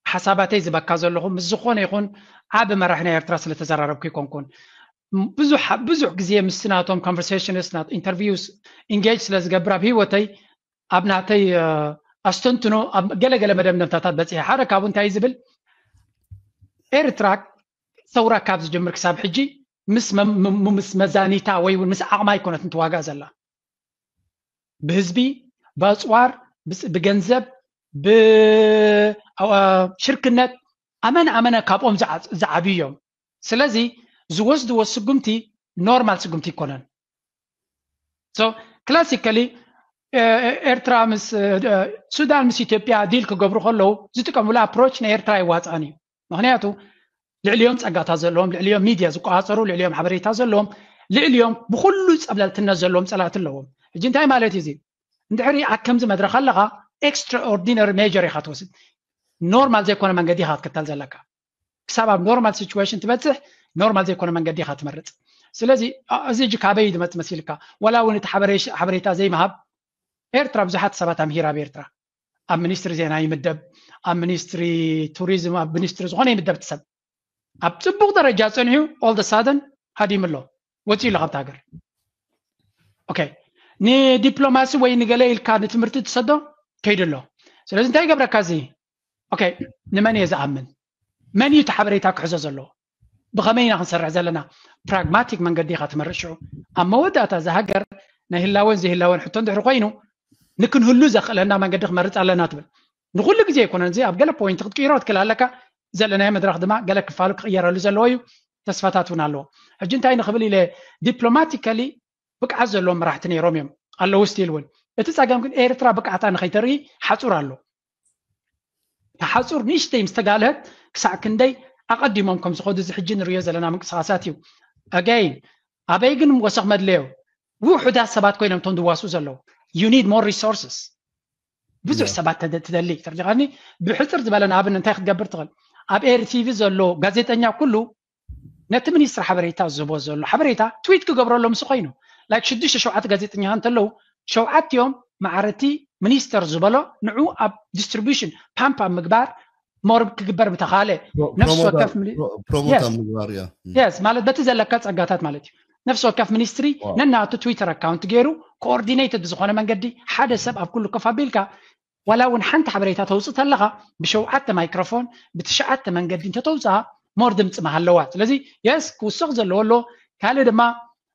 ሓሳባተይ ዝበካ ዘለኹ ምስ ዝኾነ ይኹን ዓቢ መራሒ ናይ ኤርትራ ስለተዘራረብኩ ይኮንኩን። ብዙሕ ብዙሕ ግዜ ምስቲ ናቶም ኮንቨርሴሽንስ ናት ኢንተርቪውስ ኢንጌጅ ስለ ዝገብር ኣብ ህይወተይ ኣብ ናተይ ኣስተንትኖ ኣብ ገለገለ መደምደምታታት በፂሐ። ሓደ ካብኡ እንታይ ዝብል፣ ኤርትራ ሰውራ ካብ ዝጀምር ክሳብ ሕጂ ምስ መ- ም- ም- ምስ መዛኒታ ወይ እውን ምስ ዓቕማ ኣይኮነትን ትዋጋእ ዘላ። ብህዝቢ፣ ብኣፅዋር፣ ብስ- ብገንዘብ፣ ብሽርክነት ኣመነ ኣመነ ካብኦም ዝዓ- ዝዓብዩ እዮም። ስለዚ ዝወስድዎ ስጉምቲ ኖርማል ስጉምቲ ይኮነን። So classically ኤርትራ ምስ ሱዳን ምስ ኢትዮጵያ ዲል ክገብሩ ከለዉ ዝጥቀምሉ ኣፕሮች ንኤርትራ ኣይዋፅኣን እዩ። ምክንያቱ ልዕሊኦም ፀጋታት ዘለዎም፣ ልዕሊኦም ሚድያ ዝቆፃፀሩ፣ ልዕሊኦም ሓበሬታ ዘለዎም፣ ልዕሊኦም ብኩሉ ፀብለልትነት ዘለዎም ፀላእቲ ኣለዎም። ሕጂ እንታይ ማለት እዩ እዚ? እንድሕሪ ኣብ ከምዚ መድረክ ኣለካ ኤክስትራኦርዲነሪ ሜጀር ኢካ ትወስድ። ኖርማል ዘይኮነ መንገዲ ኢካ ክትከተል ዘለካ። ክሳብ ኣብ ኖርማል ሲቹዌሽን ትበፅሕ ኖርማል ዘይኮነ መንገዲ ኢካ ትመርፅ። ስለዚ እዚ እጂ ካበይ ዝመፅ መሲልካ? ዋላ እውን እቲ ሓበሬታ ዘይምሃብ ኤርትራ ብዙሓት ሰባት ኣምሂራ ኣብ ኤርትራ ኣብ ሚኒስትሪ ዜና ይምደብ፣ ኣብ ሚኒስትሪ ቱሪዝም፣ ኣብ ሚኒስትሪ ዝኾነ ይምደብ እቲ ሰብ ኣብ ፅቡቅ ደረጃ ፀኒሑ all the sudden ሃዲሙ ኣሎ፣ ወፂኡ ኣሎ ካብቲ ሃገር። ኦኬ፣ ንዲፕሎማሲ ወይ ንገለ ኢልካ ንትምህርቲ ትሰዶ ከይዱ ኣሎ። ስለዚ እንታይ ይገብረካ እዚ? ኦኬ፣ ንመን እየ ዝኣምን? መን እዩ እቲ ሓበሬታ ክሕዞ ዘለዎ? ብኸመይ ኢና ክንሰርሕ ዘለና? ፕራግማቲክ መንገዲ ኢኻ ትመርጽ። ሽዑ ኣብ መወዳእታ እዛ ሃገር ናይ ህላወን ዘይህላወን ሕቶ እንድሕሪ ኮይኑ ንክንህሉ ዘኽእለና መንገዲ ክመርጽ ኣለና ትብል። ንኩሉ ግዜ ኣይኮነን፣ እዚ ኣብ ገለ ፖይንት ክትቅይሮ ትክእል ኣለካ። ዘለናዮ መድረኽ ድማ ገለ ክፋሉ ክቕየረሉ ዘለዎ እዩ። ተስፋታት እውን ኣለዎ። ሕጂ እንታይ ንኽብል ኢለ፣ ዲፕሎማቲካሊ ብቅዓት ዘለዎም መራሕቲ ነይሮም እዮም ኣለዉ ስቲል እውን። እቲ ጸገም ግን ኤርትራ ብቅዓታ ንኸይተርኢ ሓጹር ኣሎ። ተሓጹር ንእሽተይ ምስ ተጋልሀት ክሳዕ ክንደይ ኣቐዲሞም ከም ዝኸዱ እዚ ሕጂ ንሪኦ ዘለና ምንቅስቓሳት እዩ። ኣገይን ኣበይ ግን ወሰኽ መድለዮ ውሑዳት ሰባት ኮይኖም እቶም ዝዋስኡ ዘለዉ። You need more resources። ብዙሕ ሰባት ተደ- ትደሊ። ተረዲኻኒ? ብሕጽር ዝበለ ንኣብን እንታይ ክትገብር ትኽእል? ኣብ ኤር ቲቪ ዘሎ ጋዜጠኛ ኩሉ ነቲ ሚኒስትሪ ሓበሬታ ዝህቦ ዘሎ ሓበሬታ ትዊት ክገብረሎም ምስ ኮይኑ ላይክ ሽዱሽተ ሸውዓተ ጋዜጠኛታት እንተለዉ ሸውዓቲኦም ማዕረቲ ሚኒስተር ዝበሎ ንዑ ኣብ ዲስትሪቢሽን ፓምፕ ኣብ ምግባር ሞር ክግበር ምተኻለ ነፍሲ ወከፍ ሚኒ- ፕሮሞት Yes. ኣብ ምግባር እያ። የስ ማለት በቲ ዘለካ ጸጋታት ማለት እዩ። ነፍሲ ወከፍ ሚኒስትሪ ዋው። ነናቱ ትዊተር ኣካውንት ገይሩ ኮኦርዲኔትድ ብዝኾነ መንገዲ ሓደ ሰብ ኣብ ኩሉ ኮፍ ኣቢልካ ዋላ እውን ሓንቲ ሓበሬታ ተውፅእ ተለኻ ብሸውዓተ ማይክሮፎን ብትሽዓተ መንገዲ እንተተውፅኣ ሞር ድምፂ መሃለዋ። ስለዚ የስ ክውስኽ ዘለዎ ኣሎ። ካልእ ድማ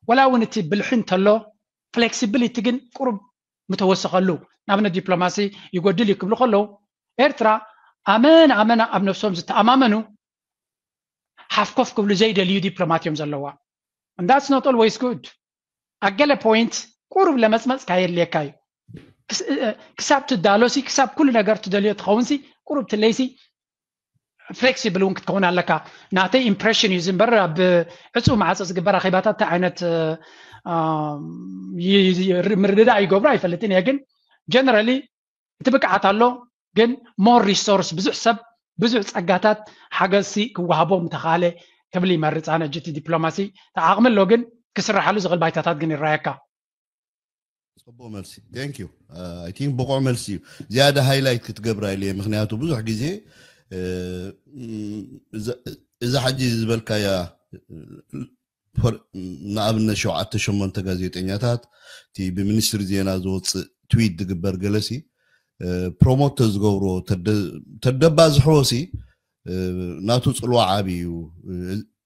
ዋላ እውን እቲ ብልሒ እንተሎ ፍሌክሲቢሊቲ ግን ቁሩብ ምተወሰኸሉ። ንኣብነት ዲፕሎማሲ ይጎድል እዩ ክብሉ ከለዉ ኤርትራ ኣመና ኣመና ኣብ ነብሶም ዝተኣማመኑ ሓፍኮፍ ክብሉ ዘይደልዩ ዲፕሎማት እዮም ዘለዋ። And that's not always good። ኣብ ገለ ፖይንት ቁሩብ ለመፅመፅካ የድልየካ እዩ። ክስ- እ- ክሳብ ትዳሎሲ ክሳብ ኩሉ ነገር ትደልዮ ትኸውንሲ ቁሩብ ትለይሲ ፍሌክሲብል እውን ክትከውን ኣለካ። ናተይ ኢምፕሬሽን እዩ ዝንበር ኣብ ዕፁ ማዕፆ ዝግበር ኣኼባታት እንታይ ዓይነት እ፣ ይ- ይ- ምርድዳእ ይገብሩ ኣይፈልጥን እየ፣ ግን ጀነራሊ እቲ ብቅዓት ኣሎ፣ ግን ሞር ሪሶርስ ብዙሕ ሰብ ብዙሕ ፀጋታት ሓገዝሲ ክወሃቦ ምተኻለ ክብል ይመርፅ። ኣነ ጅቲ ዲፕሎማሲ ተዓቕሚ ኣሎ፣ ግን ክስራሓሉ ዝኽእል ባይታታት ግን ይረኣየካ። ፅቡቅ መልሲ። Thank you። I think ብቑዕ መልሲ እዩ። ዝያዳ ሃይላይት ክትገብራ ኢለ እየ፣ ምክንያቱ ብዙሕ ግዜ እ፣ እዛ- እዛ ሕጂ ዝበልካያ እ፣ ፖር- ንኣብነት ሸውዓተ ሸሞንተ ጋዜጠኛታት እቲ ብሚኒስትሪ ዜና ዝወፅእ ትዊት ዝግበር ገለሲ እ፣ ፕሮሞት ተዝገብርዎ ተደ- ተደባዝሕዎ ሲ እ፣ ናቱ ፅልዋ ዓብዪ እዩ። እ፣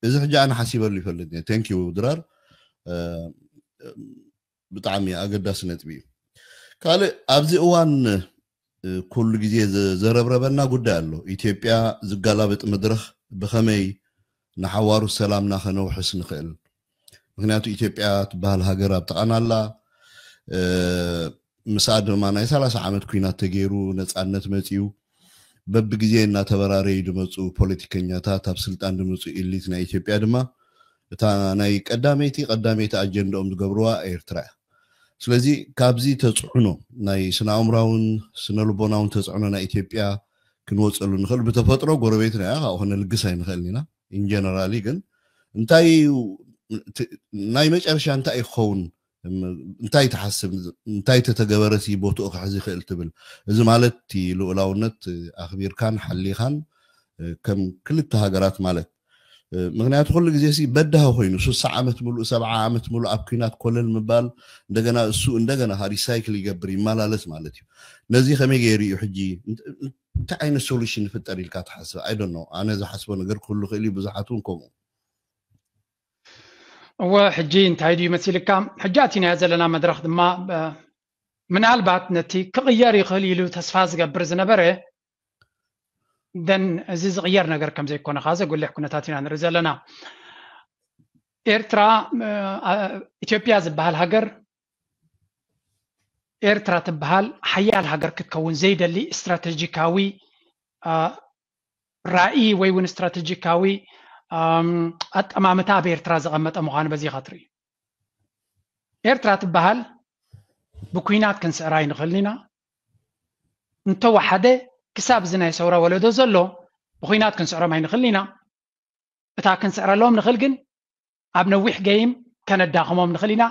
እዚ ሕጂ ኣነ ሓሲበሉ ይፈልጥ እየ። Thank you ድራር። እ፣ ብጣዕሚ ኣገዳሲ ነጥቢ እዩ። ካልእ ኣብዚ እዋን እ፣ ኩሉ ግዜ ዘ- ዘረብረበና ጉዳይ ኣሎ። ኢትዮጵያ ዝጋላበጥ መድረኽ ብኸመይ ንሓዋሩ ሰላምና ከነውሕስ ንኽእል? ምክንያቱ ኢትዮጵያ ትበሃል ሃገር ኣብ ጥቓና ኣላ። እ፣ ምስኣ ድማ ናይ ሰላሳ ዓመት ኲናት ተገይሩ ነፃነት መፂኡ። በብግዜ እናተበራረዩ ዝመፁ ፖለቲከኛታት፣ ኣብ ስልጣን ዝመፁ ኢሊት ናይ ኢትዮጵያ ድማ እታ ናይ ቀዳመይቲ ቀዳመይቲ ኣጀንዳኦም ዝገብርዋ ኤርትራ እያ። ስለዚ ካብዚ ተፅዕኖ ናይ ስነ ኣእምራውን ስነ ልቦናውን ተፅዕኖ ናይ ኢትዮጵያ ክንወፀሉ ንኽእል። ብተፈጥሮ ጎረቤትና እያ፣ ካብኡ ክነልግስ ኣይንኽእልን ኢና። ኢንጀነራሊ ግን እንታይ እዩ እቲ- ናይ መጨረሻ እንታይ ይኸውን? እም፣ እንታይ ትሓስብ? እንታይ ተተገበረ ሲ ቦትኡ ክሕዝ ይኽእል ትብል? እዚ ማለት እቲ ልኡላውነት ኣኽቢርካን ሓሊኻን እ፣ ከም ክልተ ሃገራት ማለት። ምክንያቱ ኩሉ ግዜ ሲ በዳህ ኮይኑ ስሳ ዓመት ሙሉእ ሰብዓ ዓመት ሙሉእ ኣብ ኩናት ኮለል ምባል፣ እንደገና እሱ እንደገና ሪሳይክል ይገብር ይመላለስ ማለት እዩ። ነዚ ከመይ ገይሩ እዩ ሕጂ እንታይ ዓይነት ሶሉሽን ይፍጠር ኢልካ ትሓስብ? I don't know፣ ኣነ ዝሓስቦ ነገር ክህሉ ክእል እዩ፣ ብዙሓት እውን ከምኡ። እወ ሕጂ እንታይ ድዩ መሲልካ? ሕጂ ኣቲናዮ ዘለና መድረኽ ድማ ምናልባት ነቲ ክቕየር ይኽእል ኢሉ ተስፋ ዝገብር ዝነበረ ደን እዚ ዝቕየር ነገር ከም ዘይኮነ ከኣ ዘጉልሕ ኩነታት ኢና ንርኢ ዘለና። ኤርትራ ኢትዮጵያ ዝበሃል ሃገር ኤርትራ ትበሃል ሓያል ሃገር ክትከውን ዘይደሊ ስትራቴጂካዊ ራእይ ወይ እውን ስትራቴጂካዊ ኣጠማምታ ኣብ ኤርትራ ዘቐመጠ ምዃኑ በዚ ኢኻ ትርኢ። ኤርትራ ትበሃል ብኩናት ክንስዕራ ኣይንኽእልን ኢና። እንተወሓደ ክሳብ እዚ ናይ ሰውራ ወለዶ ዘሎ ብኩናት ክንስዕሮም ኣይንኽእልን ኢና። እታ ክንስዕረሎም ንኽእል ግን ኣብ ነዊሕ ገይም ከነዳኽሞም ንኽእል ኢና፣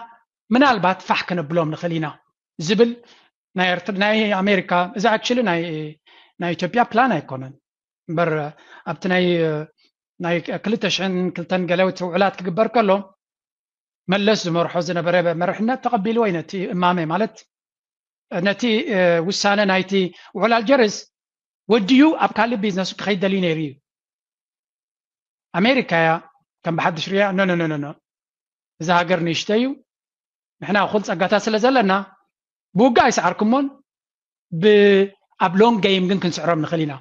ምናልባት ፋሕ ከነብሎም ንኽእል ኢና ዝብል ናይ ኣሜሪካ፣ እዚ ኣክቹሊ ናይ ኢትዮጵያ ፕላን ኣይኮነን እምበር ኣብቲ ናይ ናይ ክልተ ሽሕን ክልተን ገለ ውዕላት ክግበር ከሎ መለስ ዝመርሖ ዝነበረ መርሕነት ተቐቢልዎ እዩ ነቲ እማመ ማለት ነቲ ውሳነ ናይቲ ውዕል ኣልጀርስ ወዲኡ ኣብ ካልእ ቢዝነሱ ክኸይድ ደልዩ ነይሩ እዩ። ኣሜሪካ እያ ከም ብሓድሽ ሪያ ኖ ኖ ኖ እዛ ሃገር ንእሽተይ እዩ፣ ንሕና እኹል ጸጋታት ስለ ዘለና ብውግእ ኣይሰዓርኩሞን ኣብ ሎንግ ገይም ግን ክንስዕሮም ንኽእል ኢና።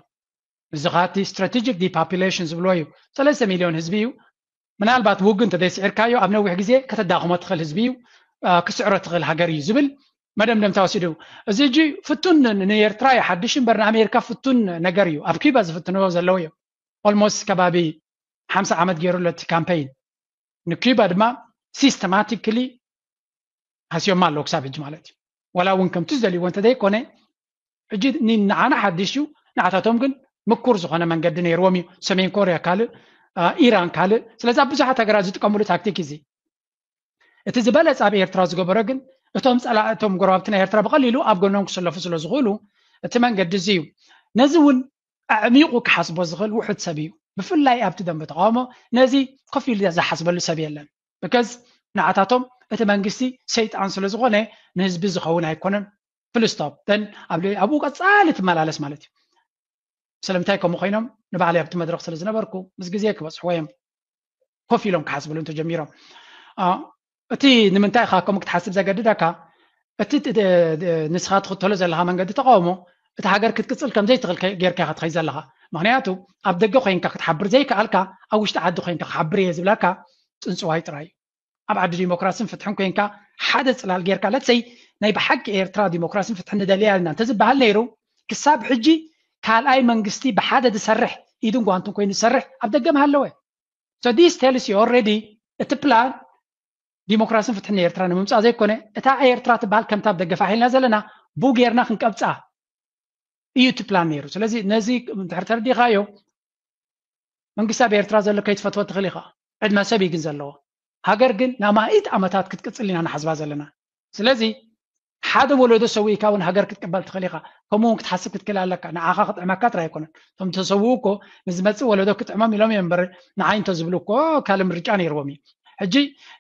እዚ ኻቲ ስትራቴጂክ ዲፖፑሌሽን ዝብልዎ እዩ። ሰለስተ ሚልዮን ህዝቢ እዩ። ምናልባት ውግእ እንተዘይስዒርካዮ ኣብ ነዊሕ ግዜ ከተዳኽሞ ትኽእል ህዝቢ እዩ። ክስዕሮ ትኽእል ሃገር እዩ ዝብል መደምደምታ ወሲዱ። እዚ ሕጂ ፍቱን ንኤርትራ ይሓድሽ እምበር ንኣሜሪካ ፍቱን ነገር እዩ። ኣብ ኪባ ዝፍትንዎ ዘለዉ እዮም። ኦልሞስት ከባቢ ሓምሳ ዓመት ገይሩ ኣሎ እቲ ካምፔይን። ንኪባ ድማ ሲስተማቲክሊ ሃስዮማ ኣለዉ ክሳብ ሕጂ ማለት እዩ። ዋላ እውን ከምቲ ዝደልይዎ እንተዘይኮነ ሕጂ ንዓና ሓድሽ እዩ፣ ንዓታቶም ግን ምኩር ዝኾነ መንገዲ ነይርዎም እዩ። ሰሜን ኮርያ ካልእ፣ ኢራን ካልእ። ስለዚ ኣብ ብዙሓት ሃገራት ዝጥቀምሉ ታክቲክ እዚ። እቲ ዝበለጸ ኣብ ኤርትራ ዝገበሮ ግን እቶም ጸላእቶም ጎረባብቲ ናይ ኤርትራ ብቐሊሉ ኣብ ጎኖም ክሰለፉ ስለ ዝኽእሉ እቲ መንገዲ እዚ እዩ። ነዚ እውን ኣዕሚቑ ክሓስቦ ዝኽእል ውሑድ ሰብ እዩ። ብፍላይ ኣብቲ ደንበ ተቃውሞ ነዚ ኮፍ ኢሉ ዝሓስበሉ ሰብ የለን። ብከዝ ንዓታቶም እቲ መንግስቲ ሰይጣን ስለ ዝኾነ ንህዝቢ ዝኸውን ኣይኮነን። ፍልስቶፕ ተን ኣብኡ ቀጻሊ ትመላለስ ማለት እዩ። ስለምንታይ ከምኡ ኮይኖም ንባዕለይ ኣብቲ መድረኽ ስለ ዝነበርኩ ምስ ግዜ ክበጽሕዎ እዮም ኮፍ ኢሎም ክሓስብሉ እንተጀሚሮም። እቲ ንምንታይ ኢኻ ከምኡ ክትሓስብ ዘገድደካ እቲ ንስኻ ትኽተሎ ዘለኻ መንገዲ ተቃውሞ እቲ ሃገር ክትቅጽል ከም ዘይትኽእል ጌርካ ኢኻ ትኸይድ ዘለኻ። ምኽንያቱ ኣብ ደገ ኮይንካ ክትሓብር ዘይከኣልካ ኣብ ውሽጢ ዓዲ ኮይንካ ክሓብር እየ ዝብለካ ጽንጽዋይ ጥራይ እዩ። ኣብ ዓዲ ዲሞክራስን ፍትሕን ኮይንካ ሓደ ጽላል ጌርካ ለትሰይ ናይ ብሓቂ ኤርትራ ዲሞክራስን ፍትሕን ንደልያ ኣለና እንተዝበሃል ነይሩ ክሳብ ሕጂ ካልኣይ መንግስቲ ብሓደ ዝሰርሕ ኢድን ጓንትን ኮይኑ ዝሰርሕ ኣብ ደገ ምሃለወ። So this tells you already እቲ ፕላን ዲሞክራስን ፍትሕን ኤርትራ ንምምፃእ ዘይኮነ እታ ኤርትራ ትበሃል ከምታ ኣብ ደገ ፋሕ ኢልና ዘለና ብኡ ጌርና ክንቀብፃ እዩ እቲ ፕላን ነይሩ። ስለዚ ነዚ እንድሕር ተረዲኻዮ መንግስቲ ኣብ ኤርትራ ዘሎ ከይትፈትዎ ትኽእል ኢኻ። ዕድመ ሰብ እዩ ግን ዘለዎ። ሃገር ግን ንኣማኢት ዓመታት ክትቅፅል ኢና ንሓስባ ዘለና። ስለዚ ሓደ ወለዶ ሰዊእካ እውን ሃገር ክትቅበል ትኽእል ኢኻ። ከምኡ እውን ክትሓስብ ክትክእል ኣለካ። ንዓኻ ክጥዕመካ ጥራይ ኣይኮነን። እቶም ተሰውኡ እኮ ንዝመፅእ ወለዶ ክጥዕሞም ኢሎም እዮም እምበር ንዓይ እንተዝብሉ እኮ ካልእ ምርጫ ነይርዎም እዩ። ሕጂ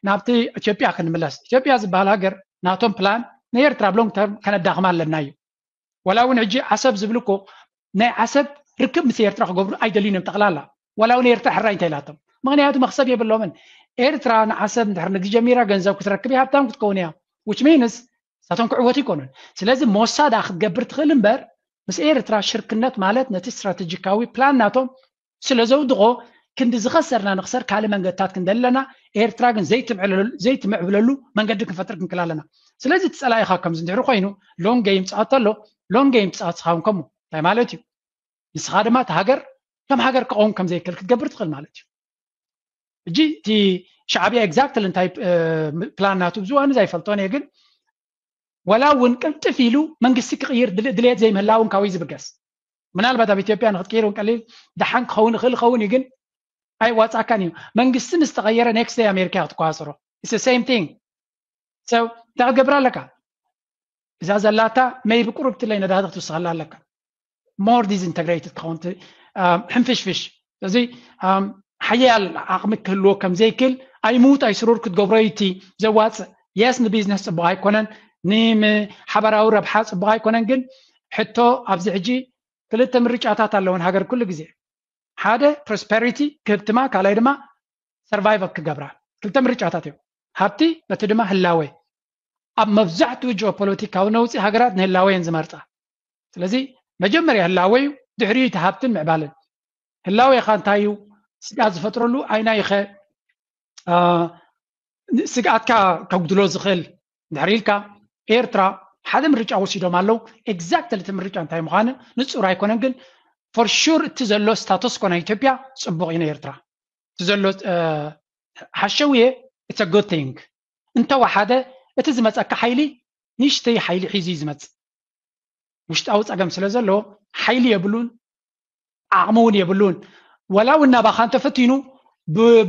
ናብቲ ኢትዮጵያ ክንምለስ። ኢትዮጵያ ዝበሃል ሃገር ናቶም ፕላን ንኤርትራ ኣብ ሎንግ ተርም ከነዳኽማ ኣለና እዩ። ዋላ እውን ሕጂ ዓሰብ ዝብል እኮ ናይ ዓሰብ ርክብ ምስ ኤርትራ ክገብሩ ኣይደልዩን እዮም ጠቕላላ። ዋላ እውን ኤርትራ ሕራይ እንታይ ኢላቶም? ምኽንያቱ መኽሰብ የብሎምን። ኤርትራ ንዓሰብ እንድሕር ንግዲ ጀሚራ ገንዘብ ክትረክብ እያ፣ ሃብታም ክትከውን እያ። Which means ንሳቶም ክዕወቱ ኣይኮኑን። ስለዚ ሞሳ ደኣ ክትገብር ትኽእል እምበር ምስ ኤርትራ ሽርክነት ማለት ነቲ ስትራቴጂካዊ ፕላን ናቶም ስለ ዘውድቖ ክንዲ ዝኸሰርና ንኽሰር ካልእ መንገድታት ክንደሊ ኣለና። ኤርትራ ግን ዘይትምዕብለሉ መንገዲ ክንፈጥር ክንክእል ኣለና። ስለዚ እቲ ጸላኢኻ ከምዚ እንድሕሪ ኮይኑ ሎንግ ገይም ጻወት ኣሎ፣ ሎንግ ገይም ትጻወት ንስኻ እውን ከምኡ እንታይ ማለት እዩ? ንስኻ ድማ እቲ ሃገር ከም ሃገር ክኸውን ከም ዘይክእል ክትገብር ትኽእል ማለት እዩ። ሕጂ እቲ ሻዕብያ ኤግዛክትሊ እንታይ ፕላን ናቱ ብዙ ኣነ ዘይፈልጦን እየ፣ ግን ወላ እውን ቅልጥፍ ኢሉ መንግስቲ ክቕይር ድልየት ዘይምህላው እውን ካብኡ ዝብገስ። ምናልባት ኣብ ኢትዮጵያ ንክትቅይር እውን ቀሊል ደሓን ክኸውን ይኽእል ይኸውን እዩ፣ ግን ኣይዋፃካን እዩ። መንግስቲ ምስ ተቐየረ ኔክስት ደይ ኣሜሪካ ክትቆፃፀሮ። It's the same thing። So እንታይ ክትገብር ኣለካ? እዛ ዘላታ ሜይቢ ቁሩብ ትለይ ነዳዲ ክትውስኸላ ኣለካ። ሞር ዲስኢንተግሬትድ ክኸውን ሕንፍሽፍሽ። ስለዚ ሓያል ዓቕሚ ክህልዎ ከም ዘይክእል ኣይምውጥ ኣይስሩር ክትገብሮ እዩ እቲ ዘዋፅእ። የስ ንቢዝነስ ፅቡቕ ኣይኮነን፣ ንሓበራዊ ረብሓ ፅቡቕ ኣይኮነን። ግን ሕቶ ኣብዚ ሕጂ ክልተ ምርጫታት ኣለውን ሃገር ኩሉ ግዜ ሓደ ፕሮስፐሪቲ ክህብትማ ካልኣይ ድማ ሰርቫይቭ ክገብራ ክልተ ምርጫታት እዮም። ሃብቲ በቲ ድማ ህላወ ኣብ መብዛሕትኡ ጂኦፖለቲካዊ ነውፂ ሃገራት ንህላወ እየን ዝመርፃ። ስለዚ መጀመርያ ህላወ እዩ፣ ድሕሪኡ እቲ ሃብትን ምዕባልን። ህላወኻ እንታይ እዩ? ስግኣት ዝፈጥረሉ ኣይናይኸ ስግኣትካ ከጉድሎ ዝኽእል ድሕሪ ኢልካ ኤርትራ ሓደ ምርጫ ወሲዶም ኣለዉ። ኤግዛክትሊ እቲ ምርጫ እንታይ ምዃኑ ንጹር ኣይኮነን፣ ግን ፎር ሹር እቲ ዘሎ ስታተስኮ ናይ ኢትዮጵያ ጽቡቕ እዩ ንኤርትራ። እቲ ዘሎ ሓሸውየ ኢትስ ጉድ ቲንግ። እንተወሓደ እቲ ዝመጸካ ሓይሊ ንእሽተይ ሓይሊ ሒዙ እዩ ዝመጽእ። ውሽጣዊ ጸገም ስለ ዘሎ ሓይሊ የብሉን፣ ዓቕሚ እውን የብሉን። ወላ እውን ናባኻ እንተፈቲኑ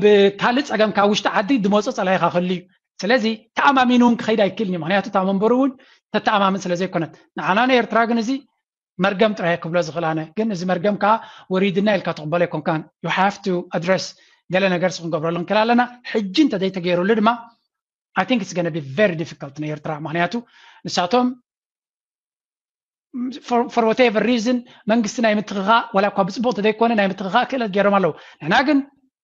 ብካልእ ጸገም ካብ ውሽጢ ዓዲ ድመጾ ጸላኢኻ ክህሉ እዩ። ስለዚ ተኣማሚኑ እውን ክኸይድ ኣይክእልን እዩ። ምክንያቱ እታ መንበሩ እውን ተተኣማምን ስለ ዘይኮነት። ንዓና ንኤርትራ ግን እዚ መርገም ጥራይ ክብሎ ዝኽእል ኣነ። ግን እዚ መርገም ከዓ ወሪድና ኢልካ ትቕበሎ ኣይኮንካን። You have to address ገለ ነገር ክንገብረሉ ንክእል ኣለና። ሕጂ እንተዘይተገይሩሉ ድማ I think it's gonna be very difficult ንኤርትራ። ምክንያቱ ንሳቶም for whatever reason መንግስቲ ናይ ምትኽኻእ ዋላ እኳ ብፅቡቅ እንተዘይኮነ ናይ ምትኽኻእ ክእለት ገይሮም ኣለዉ። ንሕና ግን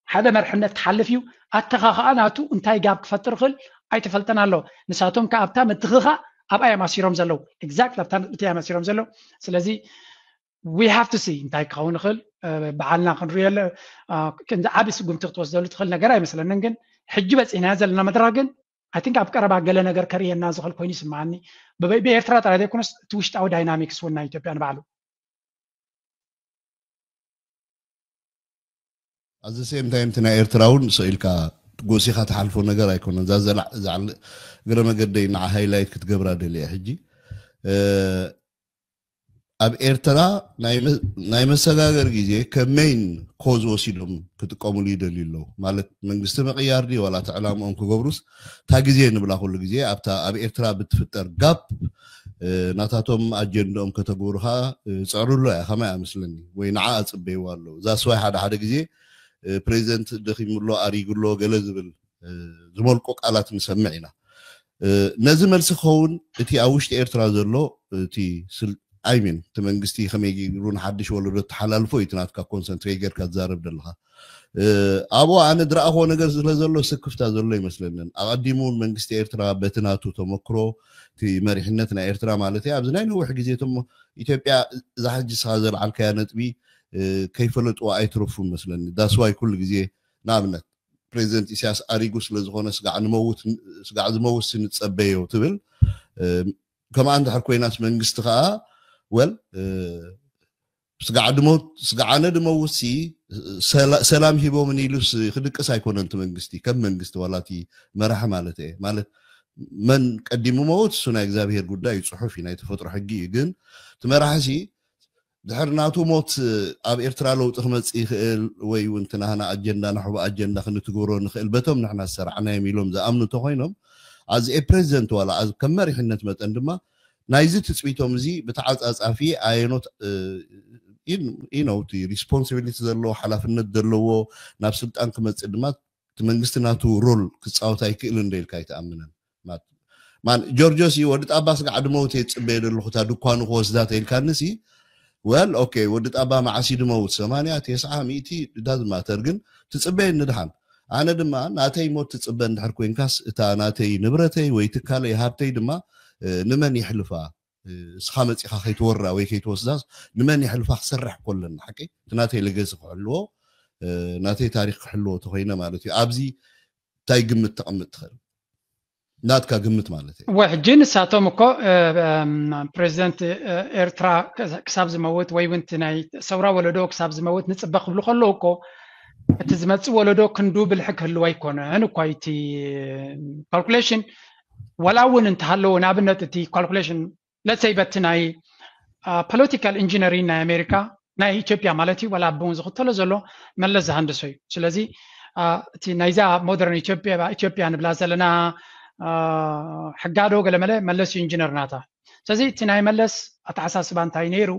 ሓደ መርሕነት ክሓልፍ እዩ። ኣተኻኽኣ ናቱ እንታይ ጋብ ክፈጥር ይኽእል ኣይተፈልጠን ኣሎ። ንሳቶም ከ ኣብታ ምትኽኻእ ኣብኣ እዮም ኣሲሮም ዘለዉ። ኤግዛክት ኣብታ ነጥቢ እዮም ኣሲሮም ዘለዉ። ስለዚ we have to see እንታይ ክኸውን ይኽእል። በዓልና ክንሪኦ ክንዚ ዓብዪ ስጉምቲ ክትወስደሉ ትኽእል ነገር ኣይመስለንን። ግን ሕጂ በፂሕናዮ ዘለና መድረኽ ግን I think ኣብ ቀረባ ገለ ነገር ከርእየና ዝኽእል ኮይኑ ይስምዓኒ። ብኤርትራ ጥራይ ዘይኮነስ እቲ ውሽጣዊ ዳይናሚክስ እውን ናይ ኢትዮጵያ ንባዕሉ። ኣብዚ ሴም ታይም እቲ ናይ ኤርትራ እውን ስኢልካ ጎሲኻ ትሓልፎ ነገር ኣይኮነን። እዛ ዘላዕ እግረ መገደይ ንዓ ሃይላይት ክትገብራ ደልየ ሕጂ ኣብ ኤርትራ ናይ መሰጋገር ግዜ ከም ሜይን ኮዝ ወሲዶም ክጥቀሙሉ ይደልዩ ኣለዉ። ማለት መንግስቲ ምቕያር ድዩ ዋላ እቲ ዕላምኦም ክገብሩስ እታ ግዜ ንብላ ኩሉ ግዜ ኣብታ ኣብ ኤርትራ ብትፍጠር ጋፕ ናታቶም ኣጀንድኦም ከተግብሩ ከዓ ይፅዕሩ ኣሎ እያ ከማይ ኣመስለኒ ወይ ንዓ ኣፅበይዋ ኣለዉ። እዛ ስዋይ ሓደ ሓደ ግዜ ፕሬዚደንት ደኺሙ ኣሎ ኣሪጉ ኣሎ ገለ ዝብል ዝመልቁ ቃላት ንሰምዕ ኢና። ነዚ መልሲ ክኸውን እቲ ኣብ ውሽጢ ኤርትራ ዘሎ እቲ ኣይሚን እቲ መንግስቲ ከመይ ገይሩ ንሓድሽ ወለዶ ተሓላልፎ እዩ ናትካ ኮንሰንትሬት ጌርካ ትዛረብ ዘለካ። ኣብኡ ኣነ ዝረኣኽዎ ነገር ስለ ዘሎ ስክፍታ ዘሎ ይመስለንን። ኣቐዲሙ እውን መንግስቲ ኤርትራ በቲ ናቱ ተመክሮ እቲ መሪሕነት ናይ ኤርትራ ማለት ኣብዚ ናይ ነዊሕ ግዜ ኢትዮጵያ እዛ ሕጂ ስኻ ዘልዓልካያ ነጥቢ ከይፈለጥዎ ኣይትረፉ መስለኒ። ዳስዋይ ኩሉ ግዜ ንኣብነት ፕሬዚደንት ኢሳያስ ኣሪጉ ስለ ዝኾነ ስጋዕ ዝመውት ንጸበዮ ትብል። ከምኣ እንድሕር ኮይናስ መንግስቲ ከዓ ወል ስጋዕ ድሞት ስጋዕ ኣነ ድመውት ሲ ሰላም ሂቦምን ኢሉስ ክድቅስ ኣይኮነን እቲ መንግስቲ ከም መንግስቲ ዋላ እቲ መራሒ ማለት እየ ማለት መን ቀዲሙ መውት እሱ ናይ እግዚኣብሄር ጉዳይ እዩ፣ ፅሑፍ እዩ ናይ ተፈጥሮ ሕጊ እዩ። ግን እቲ መራሒ ሲ ድሕሪ ናቱ ሞት ኣብ ኤርትራ ለውጢ ክመፅእ ይኽእል ወይ እውን እቲ ናህና ኣጀንዳ ንሕቦ ኣጀንዳ ክንትግብሮ ንኽእል በቶም ንሕና ዝሰራዕናዮም ኢሎም ዝኣምኑ እንተኮይኖም ኣዚ ኤ ፕሬዚደንት ዋላ ከም መሪሕነት መጠን ድማ ናይዚ ትፅቢቶም እዚ ብተዓፃፃፊ ኣየኖት ኢነውቲ ሪስፖንሲቢሊቲ ዘለዎ ሓላፍነት ዘለዎ ናብ ስልጣን ክመፅእ ድማ እቲ መንግስቲ ናቱ ሮል ክፃወት ኣይክእልን ዶ ኢልካ ኣይትኣምንን። ማን ጆርጆ ሲ ወዲ ጣባ ስጋዕ ድመውት እየ ዝፅበየ ዘለኹ እታ ድኳኑ ክወስዳ ተይልካኒ ሲ ወል ኦኬ ወዲ ጣባ መዓስ እዩ ድመውት ሰማንያ ቴስዓ ሚእቲ ዳዝ ማተር ግን ትፅበየኒ ድሓን ኣነ ድማ ናተይ ሞት ትፅበ እንድሕር ኮይንካስ እታ ናተይ ንብረተይ ወይ ትካለይ ሃብተይ ድማ ንመን ይሕልፋ እስኻ መፂኻ ከይትወራ ወይ ከይትወስዳስ ንመን ይሕልፋ ክሰርሕ ኮለና ሓቂ እቲ ናተይ ለገሲ ክሕልዎ ናተይ ታሪክ ክሕልዎ ተኮይነ ማለት እዩ ኣብዚ እንታይ ግምት ተቐምጥ ትኽእል ናትካ ግምት ማለት እዩ ወ ሕጂ ንሳቶም እኮ ፕሬዚደንት ኤርትራ ክሳብ ዝመውት ወይ እውን ናይ ሰውራ ወለዶ ክሳብ ዝመውት ንፅበ ክብሉ ከለዉ እኮ እቲ ዝመፅእ ወለዶ ክንዱ ብልሒ ክህልዎ ኣይኮነን እኳ እቲ ካልኩሌሽን ዋላ እውን እንተሃለዎ ንኣብነት እቲ ካልኩሌሽን ለሰይ በቲ ናይ ፖለቲካል ኢንጂነሪን ናይ ኣሜሪካ ናይ ኢትዮጵያ ማለት እዩ ዋላ ኣቦውን ዝኽተሎ ዘሎ መለስ ዝሃንደሶ እዩ ስለዚ እቲ ናይዛ ሞደርን ኢትዮጵያ ኢትዮጵያ ንብላ ዘለና ሕጋዶ ገለመለ መለስ እዩ ኢንጂነር ናታ ስለዚ እቲ ናይ መለስ ኣተሓሳስባ እንታይ ነይሩ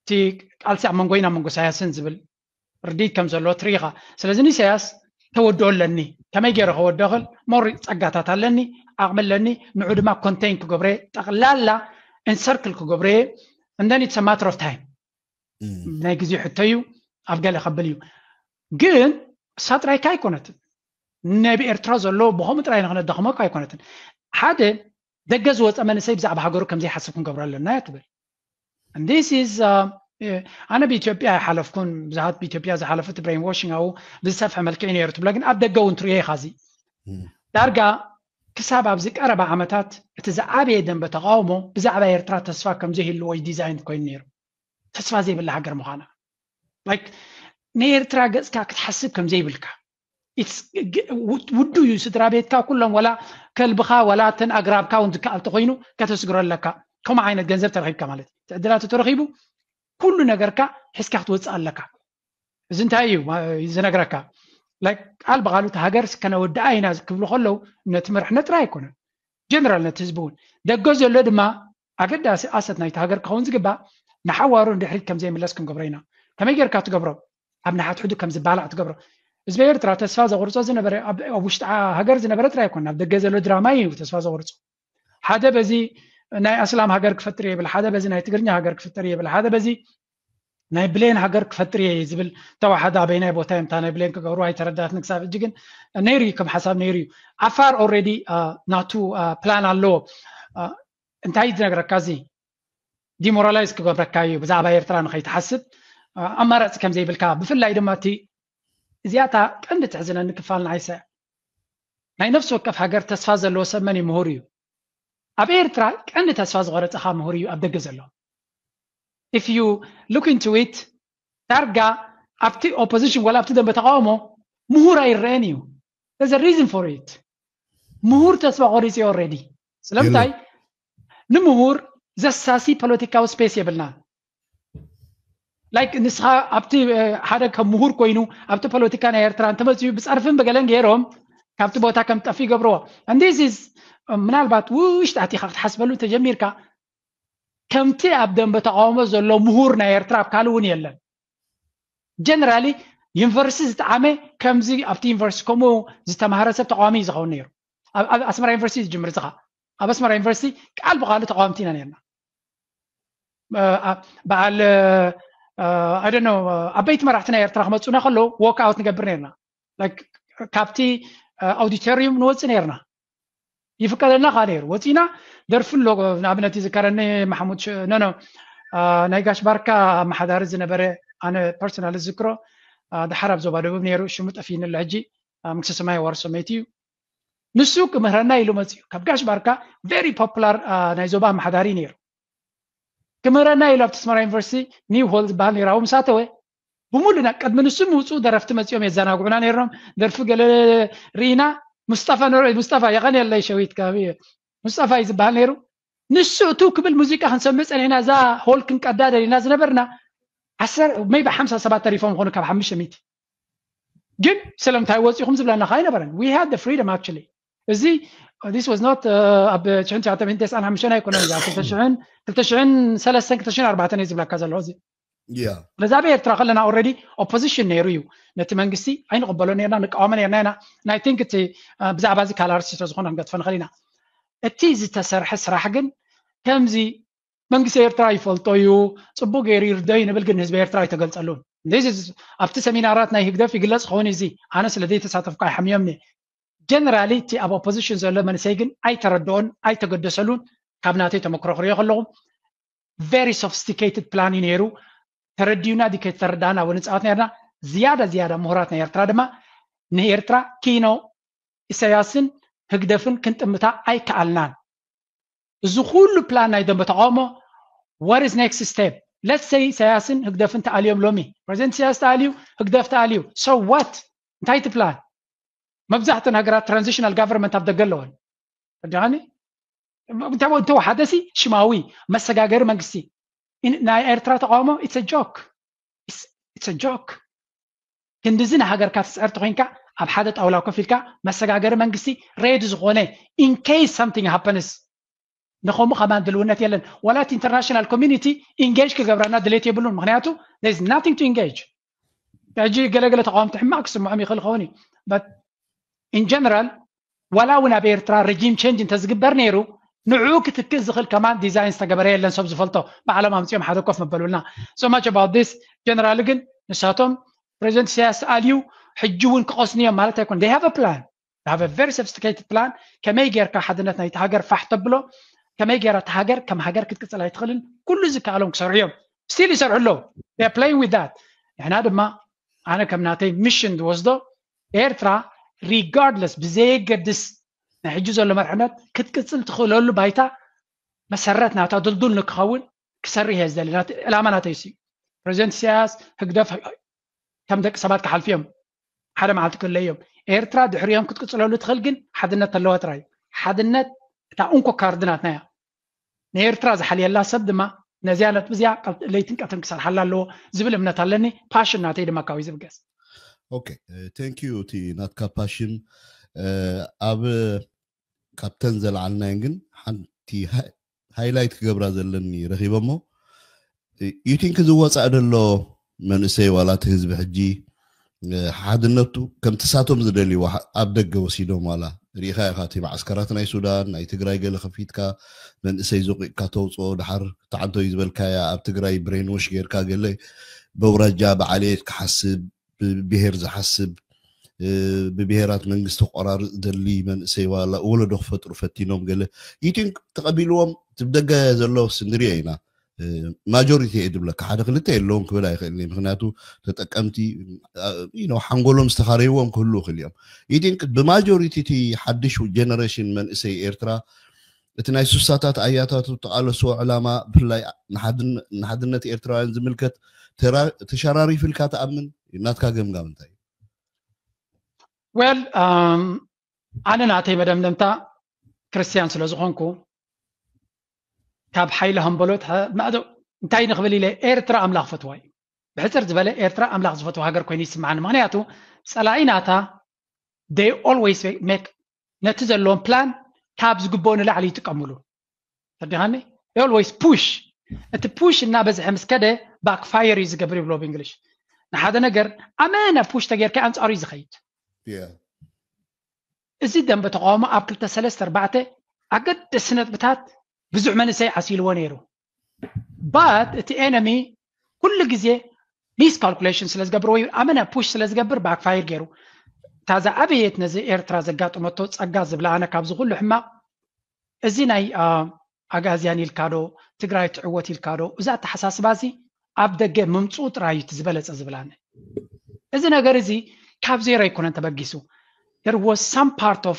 እቲ ቃልሲ ኣብ መንጎይን ኣብ መንጎ ኢሳያስን ዝብል ርድኢት ከም ዘሎ ትርኢ ኢኻ። ስለዚ ንኢሳያስ ተወድኦ ኣለኒ፣ ከመይ ገይረ ከወድኦ ክእል? ሞር ጸጋታት ኣለኒ፣ ዓቕሚ ኣለኒ፣ ንዑ ድማ ኮንቴን ክገብሮ እየ፣ ጠቕላላ ኢንሰርክል ክገብሮ እየ። And then it's a matter of time። ናይ ግዜ ሕቶ እዩ፣ ኣብ ገለ ከብል እዩ። ግን እሳ ጥራይካ ኣይኮነትን። ነብ ኤርትራ ዘሎ ብኸምኡ ጥራይ ንክነዳኽሞ እኮ ኣይኮነትን። ሓደ ደገ ዝወፀ መንእሰይ ብዛዕባ ሃገሩ ከም ዘይሓስብ ክንገብሮ ኣለና እያ ትብል። And this is ኣነ ብኢትዮጵያ ኣይሓለፍኩን። ብዙሓት ብኢትዮጵያ ዝሓለፉ እቲ ብሬን ዋሽንግ ኣብኡ ብዝሰፍሐ መልክዕ እዩ ነይሩ ትብሎ፣ ግን ኣብ ደገ እውን ትርእዮ ኢኻ። እዚ ዳርጋ ክሳብ ኣብዚ ቀረባ ዓመታት እቲ ዝዓበየ ደንበ ተቃውሞ ብዛዕባ ኤርትራ ተስፋ ከም ዘይህልዎ እዩ ዲዛይን ኮይኑ ነይሩ። ተስፋ ዘይብላ ሃገር ምዃና፣ ላይክ ንኤርትራ ገጽካ ክትሓስብ ከም ዘይብልካ። ውዱ እዩ። ስድራ ቤትካ ኩሎም፣ ወላ ከልብኻ ወላ እተን ኣግራብካ እውን ዝከኣል ተኮይኑ ከተስግሮ ኣለካ። ከምኡ ዓይነት ገንዘብ ተረኺብካ ማለት እዩ። እቲ ዕድላት ተረኺቡ ኩሉ ነገርካ ሒዝካ ክትወፅእ ኣለካ። እዚ እንታይ እዩ ዝነግረካ? ቃል ብቃሉ እቲ ሃገር ከነወድኣ ኢና ክብሉ ከለዉ ነቲ መርሕነት ጥራይ ኣይኮነን፣ ጀነራል ነቲ ህዝቢ እውን። ደገ ዘሎ ድማ ኣገዳሲ ኣሰት ናይቲ ሃገር ክኸውን ዝግባእ ንሓዋሩ ንድሕሪት ከም ዘይምለስ ክንገብሮ ኢና። ከመይ ጌርካ ትገብሮ? ኣብ ንሓትሕዱ ከም ዝባላዕ ትገብሮ። ህዝቢ ኤርትራ ተስፋ ዘቑርጾ ዝነበረ ኣብ ውሽጢ ሃገር ዝነበረ ጥራይ ኣይኮነን፣ ኣብ ደገ ዘሎ ድራማ እዩ ተስፋ ዘቑርጾ። ሓደ በዚ ናይ ኣስላም ሃገር ክፈጥር እየ ይብል፣ ሓደ በዚ ናይ ትግርኛ ሃገር ክፍጠር እየ ይብል፣ ሓደ በዚ ናይ ብሌን ሃገር ክፈጥር እየ ዝብል። ተዋሓዶ ኣበይናይ ቦታ እዮም እታ ናይ ብሌን ክገብሩ ኣይተረዳትኒ ክሳብ ሕጂ፣ ግን ነይሩ እዩ፣ ከም ሓሳብ ነይሩ እዩ። ዓፋር ኦልሬዲ ናቱ ፕላን ኣለዎ። እንታይ ዝነግረካ፣ እዚ ዲሞራላይዝ ክገብረካ እዩ፣ ብዛዕባ ኤርትራ ንኸይትሓስብ ኣማራፂ ከም ዘይብልካ። ብፍላይ ድማ እቲ እዚኣታ ቀንዲ ትሕዝነኒ ክፋል ንዓይሰ ናይ ነፍሲ ወከፍ ሃገር ተስፋ ዘለዎ ሰብ መን እዩ? ምሁር እዩ። ኣብ ኤርትራ ቀንዲ ተስፋ ዝቆረፀኻ ምሁር እዩ ኣብ ደገ ዘሎ። If you look into it፣ ዳርጋ ኣብቲ ኦፖዚሽን ወላ ኣብቲ ደንበ ተቃውሞ ምሁር ኣይረአን እዩ። There's a reason for it። ምሁር ተስፋ ቆሪፁ እዩ ኦልሬዲ። ስለምንታይ? ንምሁር ዘሳሲ ፖለቲካዊ ስፔስ የብልናን። ላይክ ንስኻ ኣብቲ ሓደ ከም ምሁር ኮይኑ ኣብቲ ፖለቲካ ናይ ኤርትራ እንተመፅኡ ብፀርፍን ብገለን ገይሮም ካብቲ ቦታ ከም ጠፊ ይገብርዎ። And this is ምናልባት ውሽጢ ኣቲኻ ክትሓስበሉ እንተጀሚርካ ከምቲ ኣብ ደንበ ተቃውሞ ዘሎ ምሁር ናይ ኤርትራ ኣብ ካልእ እውን የለን። ጀነራሊ ዩኒቨርሲቲ ዝጠዓመ ከምዚ ኣብቲ ዩኒቨርሲቲ ከምኡ ዝተማሃረ ሰብ ተቃዋሚ እዩ ዝኸውን ነይሩ። ኣብ ኣስመራ ዩኒቨርሲቲ ዝጅምር ዝኻ ኣብ ኣስመራ ዩኒቨርሲቲ ቃል ብቃሉ ተቃወምቲ ኢና ነርና። በዓል ኣደኖ ዓበይቲ መራሕቲ ናይ ኤርትራ ክመፁና ከለዉ ዎክ ኣውት ንገብር ነርና። ካብቲ ኣውዲቶሪዩም ንወፅእ ነርና። ይፍቀደልና ከዓ ነይሩ። ወፂና ደርፊ ኣሎ። ንኣብነት ይዝከረኒ ማሕሙድ ኖኖ ናይ ጋሽ ባርካ ኣመሓዳሪ ዝነበረ፣ ኣነ ፐርሶናል ዝዝክሮ፣ ድሓር ኣብ ዞባ ደቡብ ነይሩ፣ ሽሙ ጠፊኒ ኣሎ ሕጂ፣ መንግስተ ሰማይ ዋርሶ መይቲ እዩ። ንሱ ክምህረና ኢሉ መፅዩ ካብ ጋሽ ባርካ፣ ቨሪ ፖፑላር ናይ ዞባ ኣመሓዳሪ ነይሩ። ክምህረና ኢሉ ኣብቲ ኣስመራ ዩኒቨርሲቲ ኒው ሆል ዝበሃል ነይሩ፣ ኣብኡ ምስ ኣተወ ብሙሉና ቅድሚ ንሱ ምውፅኡ ደረፍቲ መፂኦም የዘናግዑና ነይሮም። ደርፊ ገለ ርኢና፣ ሙስጠፋ ንርኦ፣ ሙስጠፋ የቐንየለይ ሸዊት ከባቢ እዩ፣ ሙስጠፋ እዩ ዝበሃል ነይሩ። ንሱ እቱ ክብል ሙዚቃ ክንሰምዕ ፀኒሕና፣ እዛ ሆል ክንቀዳ ደሊና ዝነበርና ሜይቢ ሓምሳ ሰባት ተሪፎም ይኾኑ ካብ ሓሙሽተ ሚእቲ። ግን ስለምንታይ ወፂኹም ዝብለና ከዓ ኣይነበረን። We had the freedom actually። እዚ this was not ኣብ ሽሕን ትሽዓተ ሚእትን ተስዓን ሓሙሽተን ኣይኮነን፣ እዛ ክልተ ሽሕን ክልተ ሽሕን ሰለስተን ክልተ ሽሕን ኣርባዕተን እየ ዝብለካ ዘለኹ። እዚ ስለዚ ኣብ ኤርትራ ከለና ኦልሬዲ ኦፖዚሽን ነይሩ እዩ። ነቲ መንግስቲ ኣይንቕበሎ ነርና፣ ንቃወሞ ነርና ኢና። ናይ ቲንክ እቲ ብዛዕባ እዚ ካልኣርሲ ስለዝኾነ ክንገድፎ ንኽእል ኢና። እቲ ዝተሰርሐ ስራሕ ግን ከምዚ መንግስቲ ኤርትራ ይፈልጦ እዩ፣ ጽቡቅ ገይሩ ይርዶ እዩ ንብል፣ ግን ንህዝቢ ኤርትራ ኣይተገልጸሉን። This is ኣብቲ ሰሚናራት ናይ ህግደፍ ይግለጽ ክኸውን እዚ፣ ኣነ ስለ ዘይተሳተፍኩ ኣይሓምዮምኒ። ጀነራሊ እቲ ኣብ ኦፖዚሽን ዘሎ መንእሰይ ግን ኣይተረድኦን ኣይተገደሰሉን። ካብ ናተይ ተመክሮ ክሪኦ ከለኹ ቨሪ ሶፊስቲኬትድ ፕላን እዩ ነይሩ። ተረዲዩና ድዩ ከይተረዳና እውን ንጻወት ነርና። ዝያዳ ዝያዳ ምሁራት ናይ ኤርትራ ድማ ንኤርትራ ኪኖ ኢሳያስን ህግደፍን ክንጥምታ ኣይከኣልናን። እዚ ኩሉ ፕላን ናይ ደንበ ተቃውሞ፣ what is next step? Let's say ኢሳያስን ህግደፍን ተኣልዮም፣ ሎሚ ፕረዚደንት ኢሳያስ ተኣልዩ፣ ህግደፍ ተኣልዩ፣ so what? እንታይ እቲ ፕላን? መብዛሕተን ሃገራት ትራንዚሽናል ጋቨርንመንት ኣብ ደገ ኣለወን። ተረዲኻኒ? እንተ- እንተወሓደሲ ሽማዊ መሰጋገሪ መንግስቲ። ኢን- ናይ ኤርትራ ተቃውሞ it's a joke። It's- it's a joke። ክንድዚ ንሃገርካ ትፅዕር ተኮይንካ ኣብ ሓደ ጣውላ ኮፍ ኢልካ መሰጋገሪ መንግስቲ ሬዲ ዝኾነ in case something happens ንኸምኡ ከማን ድልውነት የለን። ዋላ እቲ international community engage ክገብረና ድሌት የብሉን። ምክንያቱ there is nothing to engage። ሕጂ ገለገለ ተቃወምቲ ሕማቅ ክስምዖም ይኽእል ይኸውን እዩ። But in general ዋላ እውን ኣብ ኤርትራ regime change እንተዝግበር ነይሩ ንዑ ክትክእ ዝኽእል ከማን ዲዛይን ዝተገበረ የለን። ሰብ ዝፈልጦ ባዕሎም ኣምፅኦም ሓደ ኮፍ መበሉልና። So much about this. ጀነራል ግን ንሳቶም ፕሬዚደንት ኢሳያስ ኣልዩ ሕጂ እውን ክቐስኑ እዮም ማለት ኣይኮን። They have a plan. They have a very sophisticated plan. ከመይ ጌርካ ሓድነት ናይቲ ሃገር ፋሕ ተብሎ፣ ከመይ ጌራ እቲ ሃገር ከም ሃገር ክትቅፅል ኣይትኽእልን። ኩሉ ዝከኣሎም ክሰርሑ እዮም። Still ይሰርሑ ኣለዉ። They are playing with that. ንሕና ድማ ኣነ ከም ናተይ ሚሽን ዝወስዶ ኤርትራ regardless ብዘየገድስ ናይ ሕጂ ዘሎ መርሕነት ክትቅፅል ትኽእለሉ ባይታ መሰረት ናታ ድልዱል ንክኸውን ክሰርሕ እየ ዝደሊ። ናተ- ዕላማ ናተይ እሱ እዩ። ፕሬዚደንት ኢሳያስ ህግደፍ ከም ደቂ ሰባት ክሓልፉ እዮም። ሓደ መዓልቲ ክህለ እዮም። ኤርትራ ድሕሪኦም ክትቅፅለሉ ትኽእል ግን ሓድነት ተለዋ ጥራይ እዩ። ሓድነት እታ እንኮ ካርድ ናትና እያ። ንኤርትራ ዝሓልየላ ሰብ ድማ ነዚያ ነጥቢ እዚኣ ቀል- ለይትን ቀትርን ክሰርሓላ ኣለዎ ዝብል እምነት ኣለኒ። ፓሽን ናተይ ድማ ካብኡ ዝብገስ። ኦኬ፣ thank you። እቲ ናትካ ፓሽን ኣብ ካብተን ዘልዓልናየን ግን ሓንቲ ሃይላይት ክገብራ ዘለኒ ረኺበ እሞ you think ዝወፃእ ዘሎ መንእሰይ ዋላ እቲ ህዝቢ ሕጂ እ፣ ሓድነቱ ከምቲ ሳቶም ዝደልይዎ ሓ- ኣብ ደገ ወሲዶም ዋላ ርኢኻ ኢኻ እቲ ማዓስከራት ናይ ሱዳን ናይ ትግራይ ገለ ከፊትካ መንእሰይ ዞቂቕካ ተውፅኦ ድሓር ተዓንቶ እዩ ዝበልካያ ኣብ ትግራይ ብሬንወሽ ጌርካ ገለ በውራጃ ብዓሌት ክሓስብ ብብሄር ዝሓስብ እ፣ ብብሄራት መንግስቲ ቆራርፅ ደሊ መንእሰይ ዋላ ወለዶ ክፈጥሩ ፈቲኖም ገለ you think ተቐቢልዎም እቲ ብደገ ዘሎ ንሪኦ ኢና ማጆሪቲ እየ ድብለካ ሓደ ክልተ የለውን ክብል ኣይኽእልን እየ ምክንያቱ ተጠቀምቲ you know ሓንጎሎም ዝተኻረይዎም ክህልዉ ይኽእል እዮም you think ብማጆሪቲ እቲ ሓድሽ ጀነሬሽን መንእሰይ ኤርትራ እቲ ናይ ሱሳታት ኣያታቱ ተቓለስዎ ዕላማ ብፍላይ ንሓድነ- ንሓድነት ኤርትራውያን ዝምልከት ተራ- ተሸራሪፉ ኢልካ ትኣምን ናትካ ገምጋም እንታይ እዩ Well ኣነ ናተይ መደምደምታ ክርስትያን ስለ ዝኾንኩ ካብ ሓይሊ ሃምበሎት ሐ- ማእዶ እንታይ ንኽብል ኢለ ኤርትራ ኣምላኽ ፈትዋ እዩ። ብሕፅር ዝበለ ኤርትራ ኣምላኽ ዝፈትዋ ሃገር ኮይኑ ይስምዓኒ። ምክንያቱ ፀላኢ ናታ they always make ነቲ ዘለዎም ፕላን ካብ ዝግብኦ ንላዕሊ ይጥቀምሉ። ተዲኻኒ always push እቲ ፑሽ እናበዝሐ ምስ ከደ ባክፋየር እዩ ዝገብር ይብሎ ብእንግሊሽ። ንሓደ ነገር ኣመና ፑሽ ተጌርካ ኣንፃሩ እዩ ዝኸይድ። Yeah. እዚ ደንበ ተቃውሞ ኣብ ክልተ ሰለስተ ኣርባዕተ ኣገደስቲ ነጥብታት ብዙሕ መንእሰይ ዓሲልዎ ነይሩ። But እቲ ኤነሚ ኩሉ ግዜ ሚስ ካልኩሌሽን ስለ ዝገብር ወይ ኣመና ፑሽ ስለ ዝገብር ባክፋየር ገይሩ እታ ዝዓበየት ነዚ ኤርትራ ዘጋጥመቶ ፀጋ ዝብላ ኣነ ካብዚ ኩሉ ሕማቕ እዚ ናይ አ፣ ኣጋዝያን ኢልካ ዶ ትግራይ ትዕወት ኢልካ ዶ እዚ ኣተሓሳስባ እዚ ኣብ ደገ ምምፅኡ ጥራይ እዩ እቲ ዝበለፀ ዝብላኒ። እዚ ነገር እዚ ካብ ዜሮ ኣይኮነን ተበጊሱ። There was some part of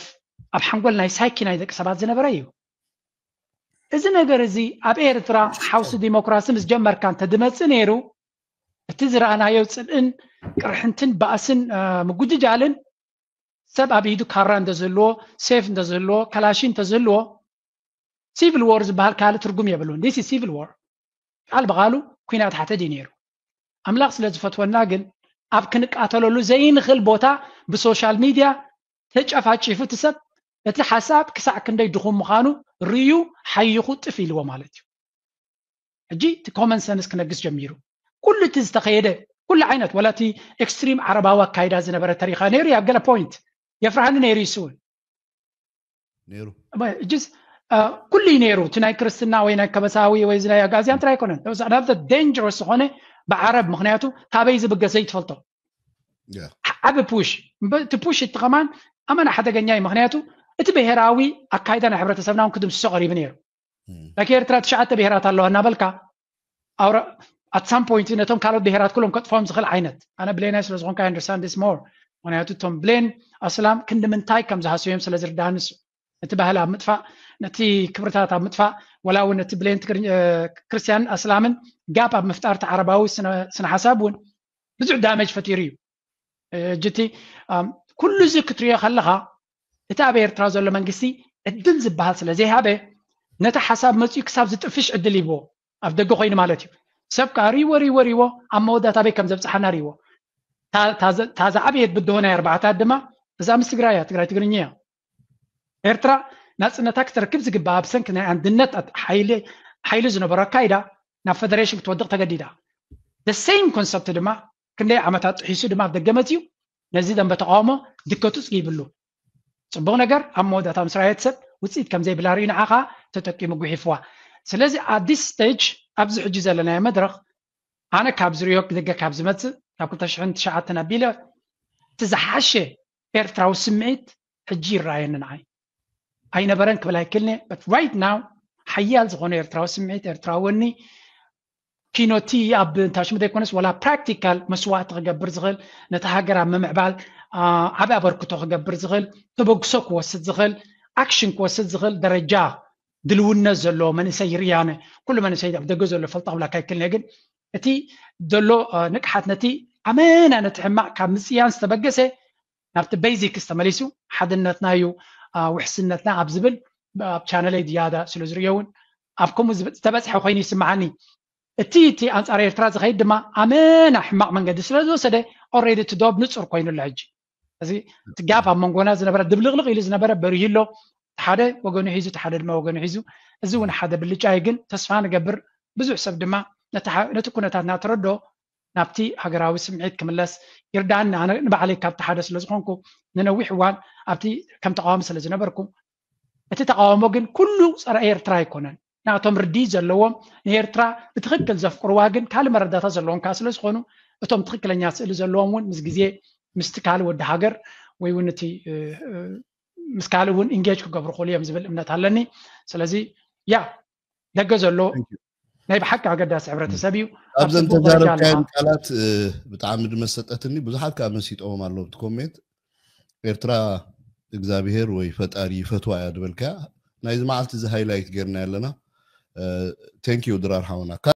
ኣብ ሓንጎል ናይ ሳይኪ ናይ ደቂ ሰባት ዝነበረ እዩ። እዚ ነገር እዚ ኣብ ኤርትራ ሓውሲ ዲሞክራሲ ምስ ጀመርካ እንተድመፅእ ነይሩ እቲ ዝረኣናዮ ፅልእን ቅርሕንትን ባእስን አ፣ ምጉጅጃልን ሰብ ኣብ ኢዱ ካራ እንተዝህልዎ ሴፍ እንተዝህልዎ ካላሺ እንተዝህልዎ ሲቪል ዎር ዝበሃል ካልእ ትርጉም የብሉን። This is civil war ቃል ብቃሉ ኩናት ሓተት እዩ ነይሩ። ኣምላኽ ስለ ዝፈትወና ግን ኣብ ክንቃተለሉ ዘይንኽእል ቦታ ብሶሻል ሚድያ ተጨፋጪፉ እቲ ሰብ እቲ ሓሳብ ክሳዕ ክንደይ ድኹም ምዃኑ ርዩ ሓይኹ ጥፍ ኢልዎ ማለት እዩ። ሕጂ እቲ ኮመን ሰንስ ክነግስ ጀሚሩ። ኩሉ እቲ ዝተኸየደ ኩሉ ዓይነት ወላ እቲ ኤክስትሪም ዓረባዊ ኣካይዳ ዝነበረ ተሪኻ ነይሩ ኣብ ገለ ፖይንት የፍርሃኒ ነይሩ ይስውን ነይሩ ጅስ ኩሉ እዩ ነይሩ። እቲ ናይ ክርስትና ወይ ናይ ከበሳዊ ወይ እዚ ናይ ኣጋዝያን ጥራይ ኣይኮነን። ደንጀረስ ዝኾነ ብዓረብ ምክንያቱ ካበይ ዝብገሰ ይትፈልጦ Yeah. ዓቢ ፑሽ እቲ ፑሽ እቲ ከማን ኣመና ሓደገኛ እዩ። ምክንያቱ እቲ ብሄራዊ ኣካይዳ ናይ ሕብረተሰብና እውን ክድምስሶ ቀሪቡ ነይሩ። Mm. ላይክ ኤርትራ ትሽዓተ ብሄራት ኣለዋ እናበልካ ኣውራ at some point ነቶም ካልኦት ብሄራት ኩሎም ከጥፎም ዝኽእል ዓይነት ኣነ ብሌናይ ስለ ዝኾንካ I understand this more። ምክንያቱ እቶም ብሌን ኣስላም ክንዲ ምንታይ ከም ዝሃስዮም ስለ ዝርዳእ ንሱ ነቲ ባህሊ ኣብ ምጥፋእ ነቲ ክብርታት ኣብ ምጥፋእ ወላ እውን ነቲ ብሌን ትግርኛ- እ፣ ክርስትያንን ኣስላምን ጋፕ ኣብ ምፍጣር እቲ ዓረባዊ ስነ- ስነ ሓሳብ እውን ብዙሕ ዳመጅ ፈጢሩ እዩ። እ፣ ጅቲ ኣም፣ ኩሉ እዚ ክትሪኦ ከለኻ እቲ ኣብ ኤርትራ ዘሎ መንግስቲ ዕድል ዝበሃል ስለ ዘይሃበ ነቲ ሓሳብ መፅኡ ክሳብ ዝጥፍሽ ዕድል ይብዎ ኣብ ደገ ኮይኑ ማለት እዩ። ሰብ ከዓ ሪዎ ሪዎ ሪዎ ኣብ መወዳእታ ኣበይ ከም ዘብፅሓና ሪዎ። እታ- እታ ዘ- እታ ዝዓበየት ብድሆ ናይ ኣርባዕታት ድማ እዛ ምስ ትግራይ እያ። ትግራይ ትግርኛ እያ። ኤርትራ ናፅነታ ክትረክብ ዝግባኣ ብሰንኪ ናይ ኣንድነት ሓይሊ ዝነበሮ ኣካይዳ ናብ ፈደሬሽን ክትወድቕ ተገዲዳ። The same concept ድማ ክንደይ ዓመታት ጥሒሱ ድማ ኣብ ደገ መፅዩ ነዚ ደንበ ተቃውሞ ድከቱ ፅጊብሉ። ፅቡቕ ነገር ኣብ መወዳእታ ምስ ራየት ሰብ ውፅኢት ከም ዘይብላ ርእዩ ንዓኻ ተጠቂሙ ጉሒፍዋ። ስለዚ at this stage ኣብዚ ሕጂ ዘለናዮ መድረኽ ኣነ ካብ ዝርእዮ ደገ ካብ ዝመፅእ ካብ ክልተ ሽሕን ትሽዓተን ኣቢለ እቲ ዝሓሸ ኤርትራዊ ስምዒት ሕጂ ይረኣየኒ ንዓይ። ኣይነበረን ክብል ኣይክልኒ but right now ሓያል ዝኾነ ኤርትራዊ ስምዒት ኤርትራዊ ወኒ ኪኖቲ ኣብ ታሽሙ ዘይኮነስ ወላ ፕራክቲካል መስዋእቲ ክገብር ዝኽእል ነቲ ሃገር ኣብ ምምዕባል ዓብ ኣበርክቶ ክገብር ዝኽእል ተበግሶ ክወስድ ዝኽእል ኣክሽን ክወስድ ዝኽእል ደረጃ ድልውነት ዘለዎ መንእሰይ ይርያነ ኩሉ መንእሰይ ኣብ ደገ ዘሎ ፈልጣ ብላካ ይክልነ ግን እቲ ዘሎ ንቅሓት ነቲ ኣመና ነቲ ሕማቕ ካብ ምፅያን ዝተበገሰ ናብቲ ቤዚክስ ተመሊሱ ሓድነትና እዩ ውሕስነትና ኣብ ዝብል ኣብ ቻነለይ ዝያዳ ስለ ዝርእዮ እውን ኣብ ከምኡ ዝተበፅሐ ኮይኑ ይስምዓኒ እቲ እቲ ኣንፃር ኤርትራ ዝኸይድ ድማ ኣመና ሕማቕ መንገዲ ስለ ዝወሰደ ኦሬዲ እቲ ዶብ ንፁር ኮይኑ ኣሎ ሕጂ እዚ እቲ ጋፕ ኣብ መንጎና ዝነበረ ድብልቕልቕ ኢሉ ዝነበረ በሪሂ ኣሎ ሓደ ወገኑ ሒዙ ሓደ ድማ ወገኑ ሒዙ እዚ እውን ሓደ ብልጫ እዩ ግን ተስፋ ንገብር ብዙሕ ሰብ ድማ ነቲ ኩነታት እናተረዶ ናብቲ ሃገራዊ ስምዒት ክምለስ ይርዳኒ ኣነ ንባዕለይ ካብቲ ሓደ ስለ ዝኾንኩ ንነዊሕ እዋን ኣብቲ ከም ተቃዋሚ ስለ ዝነበርኩ እቲ ተቃውሞ ግን ኩሉ ፀረ ኤርትራ ኣይኮነን ናቶም ርዲ ዘለዎም ንኤርትራ ብትክክል ዘፍቅርዋ ግን ካልእ መረዳታ ዘለዎም ከዓ ስለ ዝኾኑ እቶም ትክክለኛ ስእሊ ዘለዎም እውን ምስ ግዜ ምስቲ ካልእ ወዲ ሃገር ወይ እውን እቲ ምስ ካልእ እውን ኢንጌጅ ክገብሩ ክእሉ እዮም ዝብል እምነት ኣለኒ ስለዚ ያ ደገ ዘሎ ናይ ብሓቂ ኣገዳሲ ሕብረተሰብ እዩ ኣብዘን ተዛረብካየን ቃላት ብጣዕሚ ድመሰጠትኒ ብዙሓት ከዓ መሲጠዎም ኣለዉ እቲ ኮሜንት ኤርትራ እግዚኣብሄር ወይ ፈጣሪ ይፈትዋ እያ ድበልካ ናይዚ መዓልቲ እዚ ሃይላይት ጌርና ኣለና thank you ድራር ሓውና